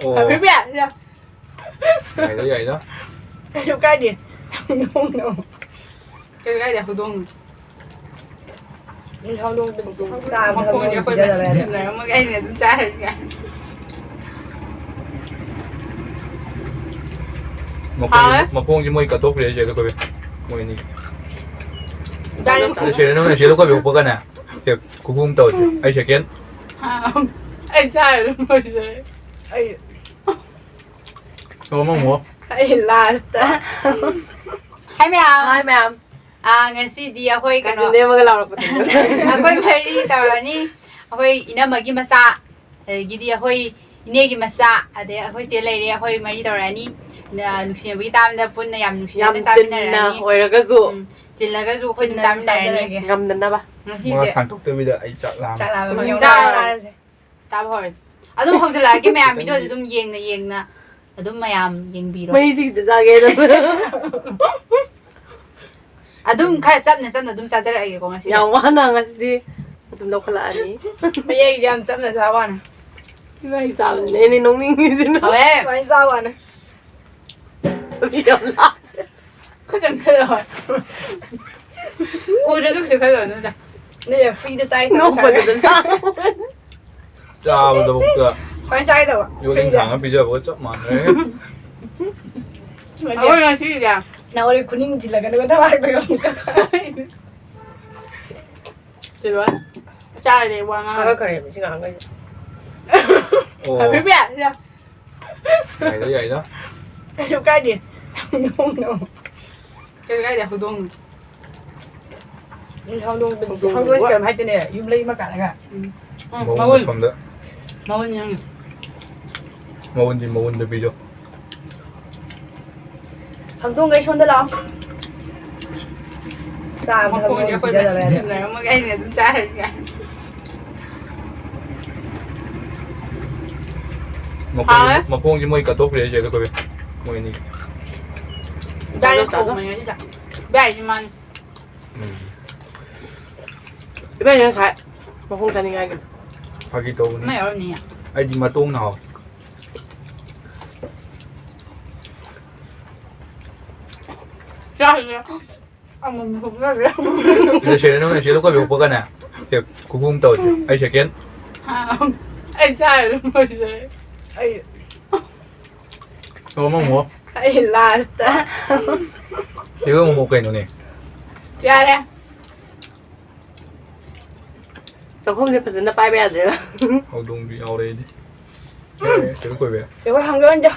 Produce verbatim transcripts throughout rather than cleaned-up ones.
ꯑꯣ꯫ ꯍꯥꯏꯕꯤꯕ ꯌꯥꯏ, ꯌꯥꯏ꯫ ꯌꯥꯏꯗ, ꯌꯥꯏꯗ꯫ ꯀꯩꯁꯨ ꯀꯥꯏꯗꯦ꯫ ꯍꯧꯗꯣꯡꯅ꯫ ꯀꯩꯁꯨ ꯀꯥꯏꯗꯦ, ꯍꯧꯗꯣꯡꯅ꯫ ꯎꯝ, ꯍꯧꯗꯣꯡ ꯆꯥꯕꯗ ꯃꯈꯣꯡꯁꯦ ꯍꯧꯗꯣꯡ ꯑꯩꯈꯣꯏ ꯃꯁꯦꯟ ꯄꯤꯖꯔꯒ꯫ ꯁꯤꯟꯅꯔꯝꯃꯒ ꯑꯩꯅ ꯑꯗꯨꯝ ꯆꯥꯔꯒꯦ꯫ ꯃꯈꯣꯡꯁꯦ, ꯍꯥꯎꯋꯦ꯫ ꯃꯈꯣꯡꯁꯦ ꯃꯣꯏ ꯀꯠꯊꯣꯛꯈ꯭ꯔꯦ, ꯆꯦ, ꯑꯗꯨ ꯀꯣꯕꯤ꯫ ꯃꯣꯏ ꯑꯅꯤ꯫ ꯆꯥꯔꯦ꯫ ꯑꯗꯨ ꯁꯦꯔꯦ, ꯅꯪꯅ ꯁꯦꯔꯦ ꯀꯣꯕꯤ ꯍꯨꯞꯄꯒꯅꯦ꯫ ꯁꯦ, ꯈꯨꯈꯨꯝ ꯇꯧꯁꯦ꯫ ꯑꯩ second꯫ ꯑꯥ, ꯑꯩ ꯆꯥꯔꯦ ꯑꯗꯨꯝ ꯂꯣꯏꯁꯤꯜꯂꯦ꯫ ꯑꯩ ꯑꯣ, ꯑꯃ ꯑꯃꯨꯛ꯫ ꯑꯩ last꯫ Hi ꯃꯌꯥꯝ꯫ Hi ꯃꯌꯥꯝ꯫ ꯑꯥ, ꯉꯁꯤꯗꯤ ꯑꯩꯈꯣꯏ ꯀꯩꯅꯣ ꯀꯥꯆꯤꯟꯗꯩ ꯑꯃꯒ ꯂꯥꯎꯔꯛꯄꯗꯣ꯫ ꯑꯩꯈꯣꯏ ꯃꯔꯤ ꯇꯧꯔꯅꯤ꯫ ꯑꯩꯈꯣꯏ ꯏꯅꯝꯃꯒꯤ ꯃꯆꯥ, ꯑꯗꯒꯤꯗꯤ ꯑꯩꯈꯣꯏ ꯏꯅꯦꯒꯤ ꯃꯆꯥ, ꯑꯗꯩ ꯑꯩꯈꯣꯏ ꯆꯦ ꯂꯩꯔꯦ, ꯑꯩꯈꯣꯏ ꯃꯔꯤ ꯇꯧꯔꯅꯤ꯫ ꯅ-, ꯅꯨꯡꯁꯤꯅꯕꯒꯤ ꯇꯥꯝꯗ ꯄꯨꯟꯅ ꯌꯥꯝ ꯅꯨꯡꯁꯤꯅꯅ ꯌꯥꯝ ꯆꯤꯟꯅ ꯆꯥꯃꯤꯟꯅꯔꯅꯤ꯫ ꯑꯣꯏꯔꯒꯁꯨ ꯎꯝ, ꯆꯤꯜꯂꯒꯁꯨ ꯑꯩꯈꯣꯏ ꯑꯗꯨꯝ ꯆꯤꯟꯅ ꯑꯗꯨꯝ ꯆꯥꯃꯤꯟꯅꯔꯅꯤ꯫ ꯆꯥꯖꯔꯒꯦ꯫ ꯉꯝꯗꯅꯕ꯫ ꯉꯁꯤꯁꯦ ꯃꯥ ꯁꯥꯡꯗꯣꯛꯇꯕꯤꯗ ꯑꯩ ꯆꯥꯛ ꯂꯥꯝꯃꯦ꯫ ꯆꯥꯛ ꯂꯥꯝꯃꯦ꯫ ꯎꯝ, ꯌꯥꯝ ꯆꯥꯔꯣ꯫ ꯆꯥꯔꯁꯦ꯫ ꯆꯥꯕ ꯍꯧꯔꯁꯦ꯫ ꯑꯗꯨꯝ ꯍꯧꯖꯤꯜꯂꯛꯑꯒꯦ ꯃꯌꯥꯝ, video ꯗꯤ ꯑꯗꯨꯝ ꯌꯦꯡꯅ ꯌꯦꯡꯅ ꯑꯗꯨꯝ ꯃꯌꯥꯝ ꯌꯦꯡꯕꯤꯔꯣ꯫ ꯃꯩꯁꯤꯒꯤꯗ ꯆꯥꯒꯦ ꯑꯗꯨꯝ꯫ ꯑꯗꯨꯝ ꯈꯔ ꯆꯞꯅ ꯆꯞꯅ ꯑꯗꯨꯝ ꯆꯥꯖꯔꯛꯑꯒꯦꯀꯣ ꯉꯁꯤꯗꯤ꯫ ꯌꯥꯝ ꯋꯥꯅ ꯉꯁꯤꯗꯤ ꯑꯗꯨꯝ ꯂꯧꯈꯠꯂꯛꯑꯅꯤ꯫ ꯃꯌꯥꯏꯒꯤꯗꯤ ꯌꯥꯝ ꯆꯞꯅ ꯆꯥꯕ ꯋꯥꯅꯤ꯫ ꯏꯃꯥꯏ ꯆꯥꯕꯅꯦ ꯑꯩꯅ ꯅꯣꯛꯅꯤꯡꯉꯤꯁꯤꯅ꯫ ꯍꯥꯎꯋꯦ꯫ ꯁꯨꯃꯥꯏꯅ ꯆꯥꯕ ꯋꯥꯅꯤ꯫ ꯌꯥꯝ ꯂꯥ-꯫ ꯈꯨꯠ ꯆꯪꯁꯜꯂꯣ꯫ ꯎꯗ꯭ꯔꯁꯨ ꯀꯩꯁꯨ ꯈꯜꯂꯨꯅꯨꯗ꯫ ꯅꯦ, free ꯗ ꯆꯥꯏ ꯈꯜꯂꯣ ꯅꯣꯛꯄꯗꯨꯗ ꯁꯥꯔꯦ꯫ ꯆꯥꯕ꯫ ꯆꯥꯕꯗꯐꯥꯎꯗ ꯁꯨꯃꯥꯏꯅ ꯆꯥꯏꯗꯧꯕ, ꯌꯣꯠꯂꯤꯡ free ꯗ꯫ ꯊꯥꯡꯉ ꯄꯤꯖꯕꯒ ꯆꯞ ꯃꯥꯟꯅꯔꯦ꯫ ꯑꯩꯈꯣꯏ ꯉꯁꯤꯗꯤ ꯅꯥꯎꯔꯤ ꯈꯨꯅꯤꯡ ꯊꯤꯜꯂꯒ ꯑꯗꯨꯒ ꯊꯕꯥꯛꯇꯒ ꯑꯃꯨꯛꯀ ꯀꯥꯏ꯫ ꯁꯤꯔꯣꯏ꯫ ꯆꯥꯔꯗꯤ ꯋꯥ ꯉꯥꯡꯉꯔꯣꯏ꯫ ꯊꯥꯒꯠꯈ꯭ꯔꯦꯕ ꯁꯤ ꯉꯥꯡꯈꯩꯁꯦ꯫ ꯑꯣ꯫ ꯍꯥꯏꯐꯦꯠ ꯄꯤꯔꯛꯑꯣ꯫ ꯌꯥꯏꯗ, ꯌꯥꯏꯗ꯫ ꯀꯩꯁꯨ ꯀꯥꯏꯗꯦ꯫ ꯍꯧꯗꯣꯡꯅ꯫ ꯀꯩꯁꯨ ꯀꯥꯏꯗꯦ, ꯍꯧꯗꯣꯡ꯫ ꯎꯝ, ꯍꯧꯗꯣꯡ-, ꯍꯧꯗꯣꯡ ꯍꯧꯗꯣꯡꯁꯦ ꯀꯩꯅꯣꯝ ꯍꯥꯏꯇꯦꯅꯦ, ꯌꯨꯝꯂꯩ ꯃꯀꯥ ꯍꯥꯏꯔꯒ꯫ ꯎꯝ, ꯎꯝ, ꯃꯎꯟ ꯃꯎꯟ꯫ ꯑꯁꯣꯝꯗ꯫ ꯃꯎꯟ ꯌꯥꯝ꯫ ꯃꯎꯟꯗꯤ ꯃꯎꯟꯗ ꯄꯤꯖꯧ꯫ ꯍꯧꯗꯣꯡꯈꯩ ꯁꯣꯝꯗ ꯂꯥꯛꯑꯣ꯫ ꯆꯥꯕꯗ ꯃꯈꯣꯡꯁꯦ ꯍꯧꯗꯣꯡ ꯑꯩꯈꯣꯏ ꯄꯤꯖꯗꯕ ꯃꯁꯦꯟ ꯌꯥꯗꯦ꯫ ꯁꯤꯟꯅꯔꯝꯃꯒ ꯑꯩꯅ ꯑꯗꯨꯝ ꯆꯥꯔꯒꯦ꯫ ꯃꯈꯣꯡꯁꯦ, ꯍꯥꯎꯋꯦ꯫ ꯃꯈꯣꯡꯁꯦ ꯃꯣꯏ ꯀꯠꯊꯣꯛꯈ꯭ꯔꯦ, ꯆꯦ, ꯑꯗꯨ ꯀꯣꯕꯤ꯫ ꯃꯣꯏ ꯑꯅꯤ꯫ ꯆꯥꯔꯦ, ꯆꯥꯔꯣ, ꯆꯥꯔꯣ꯫ ꯊꯣꯡꯕꯅꯦ ꯉꯁꯤꯗꯤ꯫ ꯏꯕꯥꯏꯁꯤ ꯃꯥꯅꯤ꯫ ꯎꯝ꯫ ꯏꯕꯥꯏꯁꯤ ꯉꯁꯥꯏ ꯃꯈꯣꯡ ꯆꯥꯅꯤꯡꯉꯥꯏꯒꯤ꯫ ꯐꯥꯒꯤ ꯇꯧꯕꯅꯤ꯫ ꯑꯃ ꯌꯥꯎꯔꯝꯅꯤꯌꯦ꯫ ꯑꯩꯗꯤ ꯃꯇꯣꯡꯅ ꯍꯥꯎꯋꯦ꯫ ꯑꯃꯨꯛ ꯍꯨꯞꯅꯔꯦ꯫ ꯁꯤꯗ ꯁꯦꯔꯦ ꯅꯪꯅ ꯁꯤꯗ ꯀꯣꯏꯕ ꯍꯨꯞꯄꯒꯅꯦ꯫ ꯁꯦ, ꯈꯨꯈꯨꯝ ꯇꯧꯁꯦ꯫ ꯑꯩ second꯫ ꯑꯥ, ꯑꯩ ꯆꯥꯔꯦ ꯑꯗꯨꯝ ꯂꯣꯏꯁꯤꯜꯂꯦ꯫ ꯑꯩ ꯑꯣ, ꯑꯃ ꯑꯃꯨꯛ꯫ ꯑꯩ last꯫ ꯁꯤꯒ ꯑꯃꯨꯛ ꯀꯩꯅꯣꯅꯦ? ꯌꯥꯔꯦ꯫ ꯆꯥꯛꯈꯨꯝꯁꯦ ꯐꯖꯅ ꯄꯥꯏꯕ ꯌꯥꯗ꯭ꯔꯦꯕ꯫ ꯍꯧꯗꯣꯡꯁꯨ ꯌꯥꯎꯔꯦ ꯑꯩꯗꯤ꯫ ꯌꯥꯔꯦ, ꯁꯤꯗ ꯀꯣꯏꯕ ꯌꯥꯏ꯫ ꯌꯦꯡꯉꯣ, ꯍꯪꯒꯦ ꯍꯪꯒꯦ꯫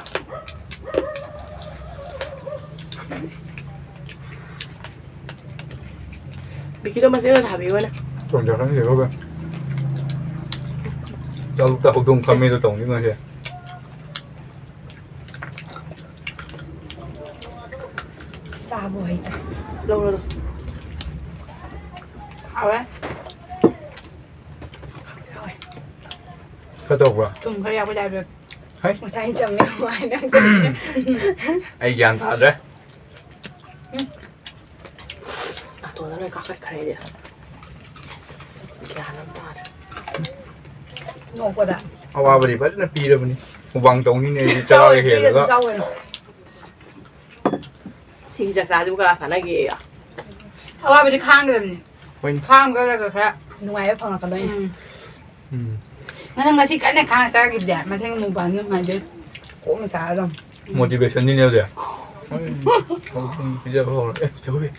ꯕꯤꯀꯤꯗꯣ ꯃꯆꯦꯅ ꯊꯥꯕꯤꯌꯣꯅꯦ꯫ ꯇꯣꯟꯖꯥ ꯈꯪꯗꯦ, ꯈꯪꯗꯦ꯫ ꯆꯥꯂꯨꯛꯇ ꯍꯧꯗꯣꯡ ꯐꯝꯃꯦꯗꯣ ꯇꯧꯅꯤ ꯉꯁꯤ꯫ ꯆꯥꯕ ꯍꯩꯇꯦ꯫ ꯂꯧꯔꯣ ꯑꯗꯣ꯫ ꯍꯥꯎꯋꯦ꯫ ꯍꯥꯎꯋꯦ꯫ ꯈꯔ ꯇꯧꯕ꯭ꯔꯣ? ꯊꯨꯝ ꯈꯔ ꯌꯥꯛꯄ type ꯇ꯫ ꯍꯩ꯫ ꯉꯁꯥꯏ ꯆꯝꯃꯦ ꯍꯋꯥꯏ ꯅꯪ ꯇꯧꯔꯤꯁꯦ꯫ ꯑꯩ ꯒ꯭ꯌꯥꯟ ꯇꯥꯗ꯭ꯔꯦ꯫ ꯎꯝ꯫ ꯅꯥꯇꯣꯟꯗ ꯂꯣꯏ ꯀꯥꯈꯠꯈ꯭ꯔꯦ ꯑꯩꯗꯤ꯫ ꯒ꯭ꯌꯥꯟ ꯑꯃ ꯇꯥꯗ꯭ꯔꯦ꯫ ꯅꯣꯛꯄꯗ꯫ ꯑꯋꯥꯕꯗꯤ ꯐꯖꯅ ꯄꯤꯔꯕꯅꯤ꯫ ꯃꯨꯛꯕꯥꯡ ꯇꯧꯅꯤꯅꯦ ꯑꯩꯗꯤ ꯆꯔꯥꯒ ꯍꯦꯜꯂꯒ꯫ ꯆꯥꯎ ꯀꯩꯅꯣ꯫ ꯁꯤꯒꯤ ꯆꯥꯛ ꯆꯥꯁꯤꯕꯨ ꯀꯅꯥ ꯆꯥꯟꯅꯒꯦꯌꯦ? ꯑꯋꯥꯕꯗꯤ ꯈꯥꯡꯒꯗꯕꯅꯤ꯫ ꯍꯣꯏꯅꯦ꯫ ꯈꯥꯡꯒꯗꯕ ꯈꯔ ꯅꯨꯡꯉꯥꯏꯕ ꯐꯪꯉꯛꯀꯗꯣꯏꯅꯤ꯫ ꯎꯝ꯫ ꯎꯝ꯫ ꯅꯪ ꯉꯁꯤ ꯀꯟꯅ ꯈꯥꯡꯉ ꯆꯥꯈꯤꯕꯁꯦ, ꯃꯊꯪ ꯃꯨꯛꯕꯥꯡꯗꯤ ꯅꯨꯡꯉꯥꯏꯗꯣꯏꯅꯤ꯫ ꯀꯣꯛꯅ ꯆꯥꯔꯗꯧꯅꯤ꯫ Motivation ꯅꯤꯅꯦ ꯑꯗꯨꯗꯤ꯫ ꯍꯣꯏ꯫ ꯍꯣꯏ, ꯄꯤꯖꯕ ꯍꯧꯔꯦ꯫ ꯑꯦ, ꯆꯦ ꯍꯨꯏ,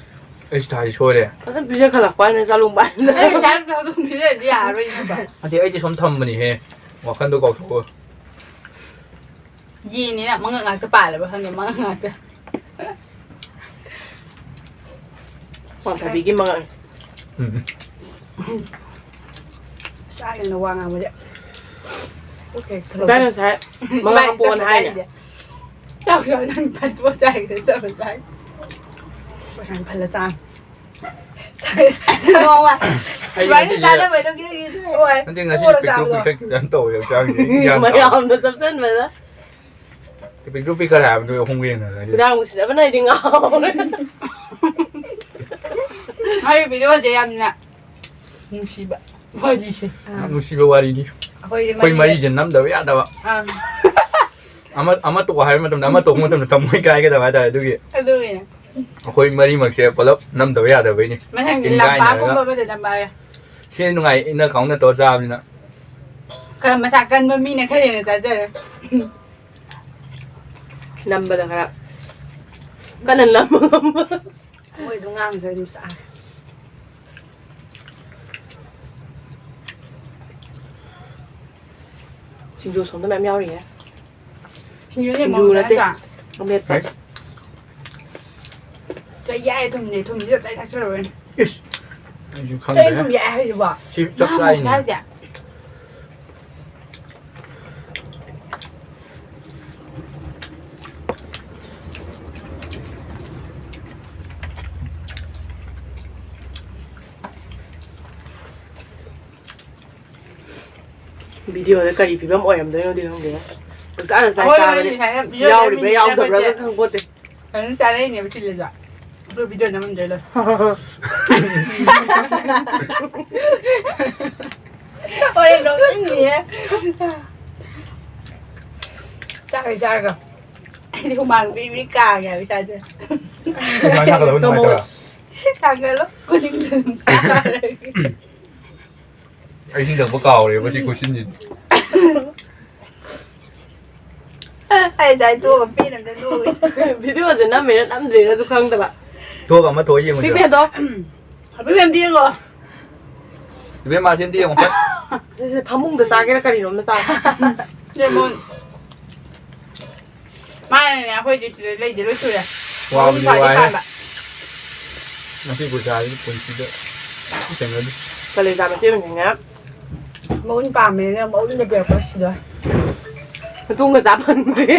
ꯑꯩꯁꯨ ꯊꯥꯗꯤ ꯁꯣꯏꯔꯦ꯫ ꯐꯖꯅ ꯄꯤꯖꯈꯠꯂꯛꯄ ꯍꯥꯏꯅ ꯆꯥꯂꯨꯝꯕ ꯍꯥꯏꯅ꯫ ꯑꯩ ꯆꯥꯔꯗꯧꯅꯤ, ꯄꯤꯖꯔꯗꯤ ꯌꯥꯔꯔꯣꯏ ꯏꯕꯨꯡꯉꯣ꯫ ꯅꯠꯇꯦ, ꯑꯩꯗꯤ ꯁꯨꯝ ꯊꯝꯕꯅꯤꯍꯦ꯫ ꯋꯥꯈꯟꯗꯣ ꯀꯥꯎꯊꯣꯛꯑꯣ꯫ ꯌꯦꯟꯅꯤꯅ ꯃꯉꯛ ꯉꯥꯛꯇ ꯄꯥꯜꯂꯕ ꯈꯪꯗꯦ, ꯃꯉꯛ ꯉꯥꯛꯇ꯫ ꯋꯥꯡꯊꯕꯤꯒꯤ ꯃꯉꯛ꯫ ꯎꯝ꯫ ꯆꯥꯒꯦꯅ ꯋꯥ ꯉꯥꯡꯕꯁꯦ꯫ ꯑꯣꯀꯦ, ꯏꯕꯥꯅꯤ ꯉꯁꯥꯏ ꯃꯉꯛ ꯏꯕꯥꯅꯤ ꯄꯣꯛꯑꯣꯅ ꯆꯠꯄ ꯍꯥꯏꯅꯦ꯫ ꯆꯥꯏꯁꯦ꯫ ꯆꯥꯎ ꯆꯥꯎ ꯅꯪ ꯐꯠꯇꯣ ꯆꯥꯏꯒꯦ ꯆꯠꯄ ꯆꯥꯏ꯫ ꯄꯩꯁꯥ ꯐꯜꯂ ꯆꯥ꯫ ꯅꯣꯡꯃ ꯑꯩ ꯏꯕꯥꯅꯤ ꯉꯁꯤꯁꯦ ꯆꯥꯅꯕꯩꯗꯣ ꯀꯤꯔꯤ ꯀꯤꯔꯤ ꯍꯣꯏ꯫ ꯅꯠꯇꯦ, ꯉꯁꯤꯗꯤ ꯄꯨꯔ ꯄꯤꯛꯇ꯭ꯔꯨ ꯆꯥꯕꯗꯣ꯫ ꯄꯤꯛꯊꯛꯈꯤꯕ ꯌꯥꯝ ꯇꯧꯋꯦ ꯍꯛꯆꯥꯡꯁꯦ꯫ ꯒ꯭ꯌꯥꯟ ꯇꯥꯗꯦ꯫ ꯃꯌꯥꯝꯅ ꯆꯞꯁꯟꯕꯗ꯫ ꯄꯤꯛꯇ꯭ꯔꯨ ꯄꯤꯛꯈꯔꯦ ꯍꯥꯏꯕ ꯅꯣꯏ ꯑꯍꯨꯝꯒ ꯌꯦꯡꯅꯔꯗꯤ꯫ ꯈꯨꯗꯥꯡ ꯅꯨꯡꯁꯤꯅꯕꯅ ꯑꯩꯗꯤ ꯉꯥꯎꯔꯦ꯫ ꯃꯥꯒꯤ video ꯁꯦ ꯌꯥꯝꯅ ꯅꯨꯡꯁꯤꯕ ꯋꯥꯔꯤꯁꯦ꯫ ꯌꯥꯝ ꯅꯨꯡꯁꯤꯕ ꯋꯥꯔꯤꯅꯤ꯫ ꯑꯩꯈꯣꯏꯗꯤ ꯑꯩꯈꯣꯏ ꯃꯔꯤꯁꯦ꯫ ꯃꯔꯤꯁꯦ ꯅꯝꯗꯕ ꯌꯥꯗꯕ꯫ ꯑꯥ꯫ ꯑꯃ, ꯑꯃ ꯇꯣꯛꯑꯣ ꯍꯥꯏꯕ ꯃꯇꯝꯗ ꯑꯃ ꯇꯣꯛꯄ ꯃꯇꯝꯗ ꯊꯃꯣꯏ ꯀꯥꯏꯒꯗꯕ ꯍꯥꯏꯇꯥꯔꯦ ꯑꯗꯨꯒꯤ꯫ ꯑꯗꯨꯒꯤꯅꯦ꯫ ꯑꯩꯈꯣꯏ ꯃꯔꯤꯃꯛꯁꯦ ꯄꯨꯂꯞ ꯅꯝꯗꯕ ꯌꯥꯗꯕꯩꯅꯦ꯫ ꯃꯊꯪꯗꯤ ꯏꯟ ꯂꯝꯄꯥꯛꯀꯨꯝꯕ ꯀꯥꯏꯅꯔꯒ꯫ ꯑꯃꯗ ꯅꯝꯕ ꯌꯥꯔꯦ꯫ ꯁꯤ ꯅꯨꯡꯉꯥꯏ, ꯏꯟꯅ ꯈꯥꯎꯅ ꯇꯧꯔ ꯆꯥꯕꯅꯤꯅ꯫ ꯈꯔ ꯃꯁꯥ ꯀꯟꯕ ꯃꯤꯅ ꯈꯔ ꯍꯦꯟꯅ ꯆꯥꯖꯔꯦ꯫ ꯅꯝꯕꯗ ꯈꯔ ꯀꯟꯅ ꯅꯝꯕ ꯉꯝꯕ꯫ ꯃꯣꯏꯗꯣ ꯉꯥꯡꯖꯔꯤ ꯁꯥ꯫ ꯁꯤꯡꯖꯨ ꯁꯣꯝꯗ ꯃꯌꯥꯝ ꯌꯥꯎꯔꯤꯌꯦ꯫ ꯁꯤꯡꯖꯨꯁꯦ ꯁꯤꯡꯖꯨ ꯃꯣꯔꯣꯛ ꯅꯠꯇꯦ꯫ ꯅꯠꯇ꯭ꯔꯥ? ꯑꯃꯦꯠꯄ꯫ ꯍꯩ꯫ ꯀꯩ ꯌꯥꯛꯑꯦ ꯊꯨꯝꯁꯦ, ꯊꯨꯝꯁꯤꯗ ꯇꯞꯇꯥꯏ ꯊꯥꯛꯆꯜꯂꯨꯔꯅꯤ꯫ ꯏꯁ! ꯑꯩꯁꯨ ꯀꯩꯅꯣ ꯈꯪꯗ꯭ꯔꯦ꯫ ꯊꯨꯝ ꯌꯥꯛꯑꯦ ꯍꯥꯏꯁꯤꯕꯣ? ꯁꯤ ꯆꯞ ꯉꯥ ꯃꯣꯔꯣꯛ ꯆꯥꯏꯅꯦ꯫ ꯆꯥꯏꯁꯦ? ꯚꯤꯗꯤꯑꯣꯗ ꯀꯔꯤ ꯐꯤꯕꯝ ꯑꯣꯏꯔꯝꯗꯣꯏꯅꯣꯗꯤ ꯈꯪꯗꯦ꯫ ꯄꯪꯆꯥꯗ ꯆꯥꯏ ꯑꯩꯈꯣꯏ ꯆꯥꯕꯗꯤ ꯍꯣꯔꯦꯟ ꯁꯨꯃꯥꯏꯅ ꯚꯤꯗꯤꯑꯣ ꯌꯥꯎꯔꯤꯕ꯭ꯔꯥ ꯁꯦꯝꯃꯤꯟꯅꯔꯒ ꯌꯥꯎꯗꯕ꯭ꯔꯥꯒ ꯑꯩꯈꯣꯏꯁꯦ ꯈꯪꯄꯣꯠꯇꯦ꯫ ꯐꯖꯅ ꯆꯥꯅꯩꯅꯦꯕ ꯁꯤꯜꯂꯁꯨ꯫ ꯑꯩꯈꯣꯏ ꯚꯤꯗꯤꯑꯣ ꯅꯝꯃꯝꯗꯣꯏ ꯂꯣꯏ꯫ ꯍꯣꯔꯦꯟ ꯅꯣꯛꯅꯤꯡꯅꯤꯌꯦ꯫ ꯆꯥꯛ ꯍꯦꯛ ꯆꯥꯔꯒ ꯑꯩꯗꯤ ꯍꯨꯃꯥꯡ ꯕ꯭ꯔꯤ ꯕ꯭ꯔꯤ ꯀꯥꯡꯉꯦ ꯍꯥꯏꯕ ꯏꯁꯥꯁꯦ꯫ ꯍꯨꯃꯥꯡ ꯊꯥꯡꯒꯠꯂꯕ ꯅꯨꯡꯉꯥꯏꯇꯕ? ꯊꯥꯡꯒꯠꯂꯣ꯫ ꯈꯨꯗꯤꯡꯗ ꯑꯗꯨꯝ ꯆꯥꯔꯒꯦ꯫ ꯑꯩ ꯏꯁꯤꯡ ꯊꯛꯄ ꯀꯥꯎꯔꯦꯕ ꯁꯤ ꯈꯨꯠꯁꯤꯟꯁꯤꯗꯤ꯫ ꯑꯩ ꯉꯁꯥꯏ ꯇꯣꯛꯑꯒ ꯄꯦꯟꯅ ꯑꯝꯇ ꯅꯣꯛꯑꯒꯦ꯫ ꯚꯤꯗꯤꯑꯣꯁꯦ ꯅꯝꯃꯤꯔ ꯅꯝꯗ꯭ꯔꯤꯔꯁꯨ ꯈꯪꯗꯕ꯫ ꯊꯣꯛꯑꯒ ꯑꯃ ꯊꯣꯛꯑ ꯌꯦꯡꯉꯨꯁꯤꯔꯣ? ꯄꯤꯛꯃꯦꯗꯣ꯫ ꯍꯥꯏꯐꯦꯠ ꯌꯦꯡꯉꯣ꯫ ꯏꯕꯦꯝꯃ, ꯁꯤ ꯑꯝꯇ ꯌꯦꯡꯉꯣ꯫ ꯁꯤꯁꯦ ꯐꯃꯨꯡꯗ ꯆꯥꯒꯦꯔꯥ ꯀꯔꯤꯅꯣꯝꯗ ꯆꯥꯒꯦ꯫ ꯂꯦꯃꯣꯟ꯫ ꯃꯥꯅꯅꯦ ꯑꯩꯈꯣꯏꯗꯤ ꯁꯤꯗ ꯂꯩꯁꯦ ꯂꯣꯏ ꯁꯨꯔꯦ꯫ ꯋꯥꯕꯗꯤ ꯃꯕꯨꯡ ꯈ꯭ꯋꯥꯏꯗꯩ ꯋꯥꯏꯍꯦ꯫ ꯄꯥꯝꯕ꯫ ꯃꯁꯤ ꯄꯩꯁꯥꯁꯤ ꯄꯨꯟꯁꯤꯗ ꯊꯦꯡꯅꯗ꯭ꯔꯤ꯫ ꯀꯂꯦꯖꯥ ꯃꯆꯦꯠ ꯑꯃ ꯊꯦꯡꯅ꯫ ꯃꯎꯟ ꯄꯥꯝꯃꯦꯅ ꯃꯎꯟꯗ ꯄꯤꯔꯛꯄ ꯁꯤꯗꯣ꯫ ꯃꯇꯣꯡꯒ ꯆꯥ ꯐꯪꯗ꯭ꯔꯤ꯫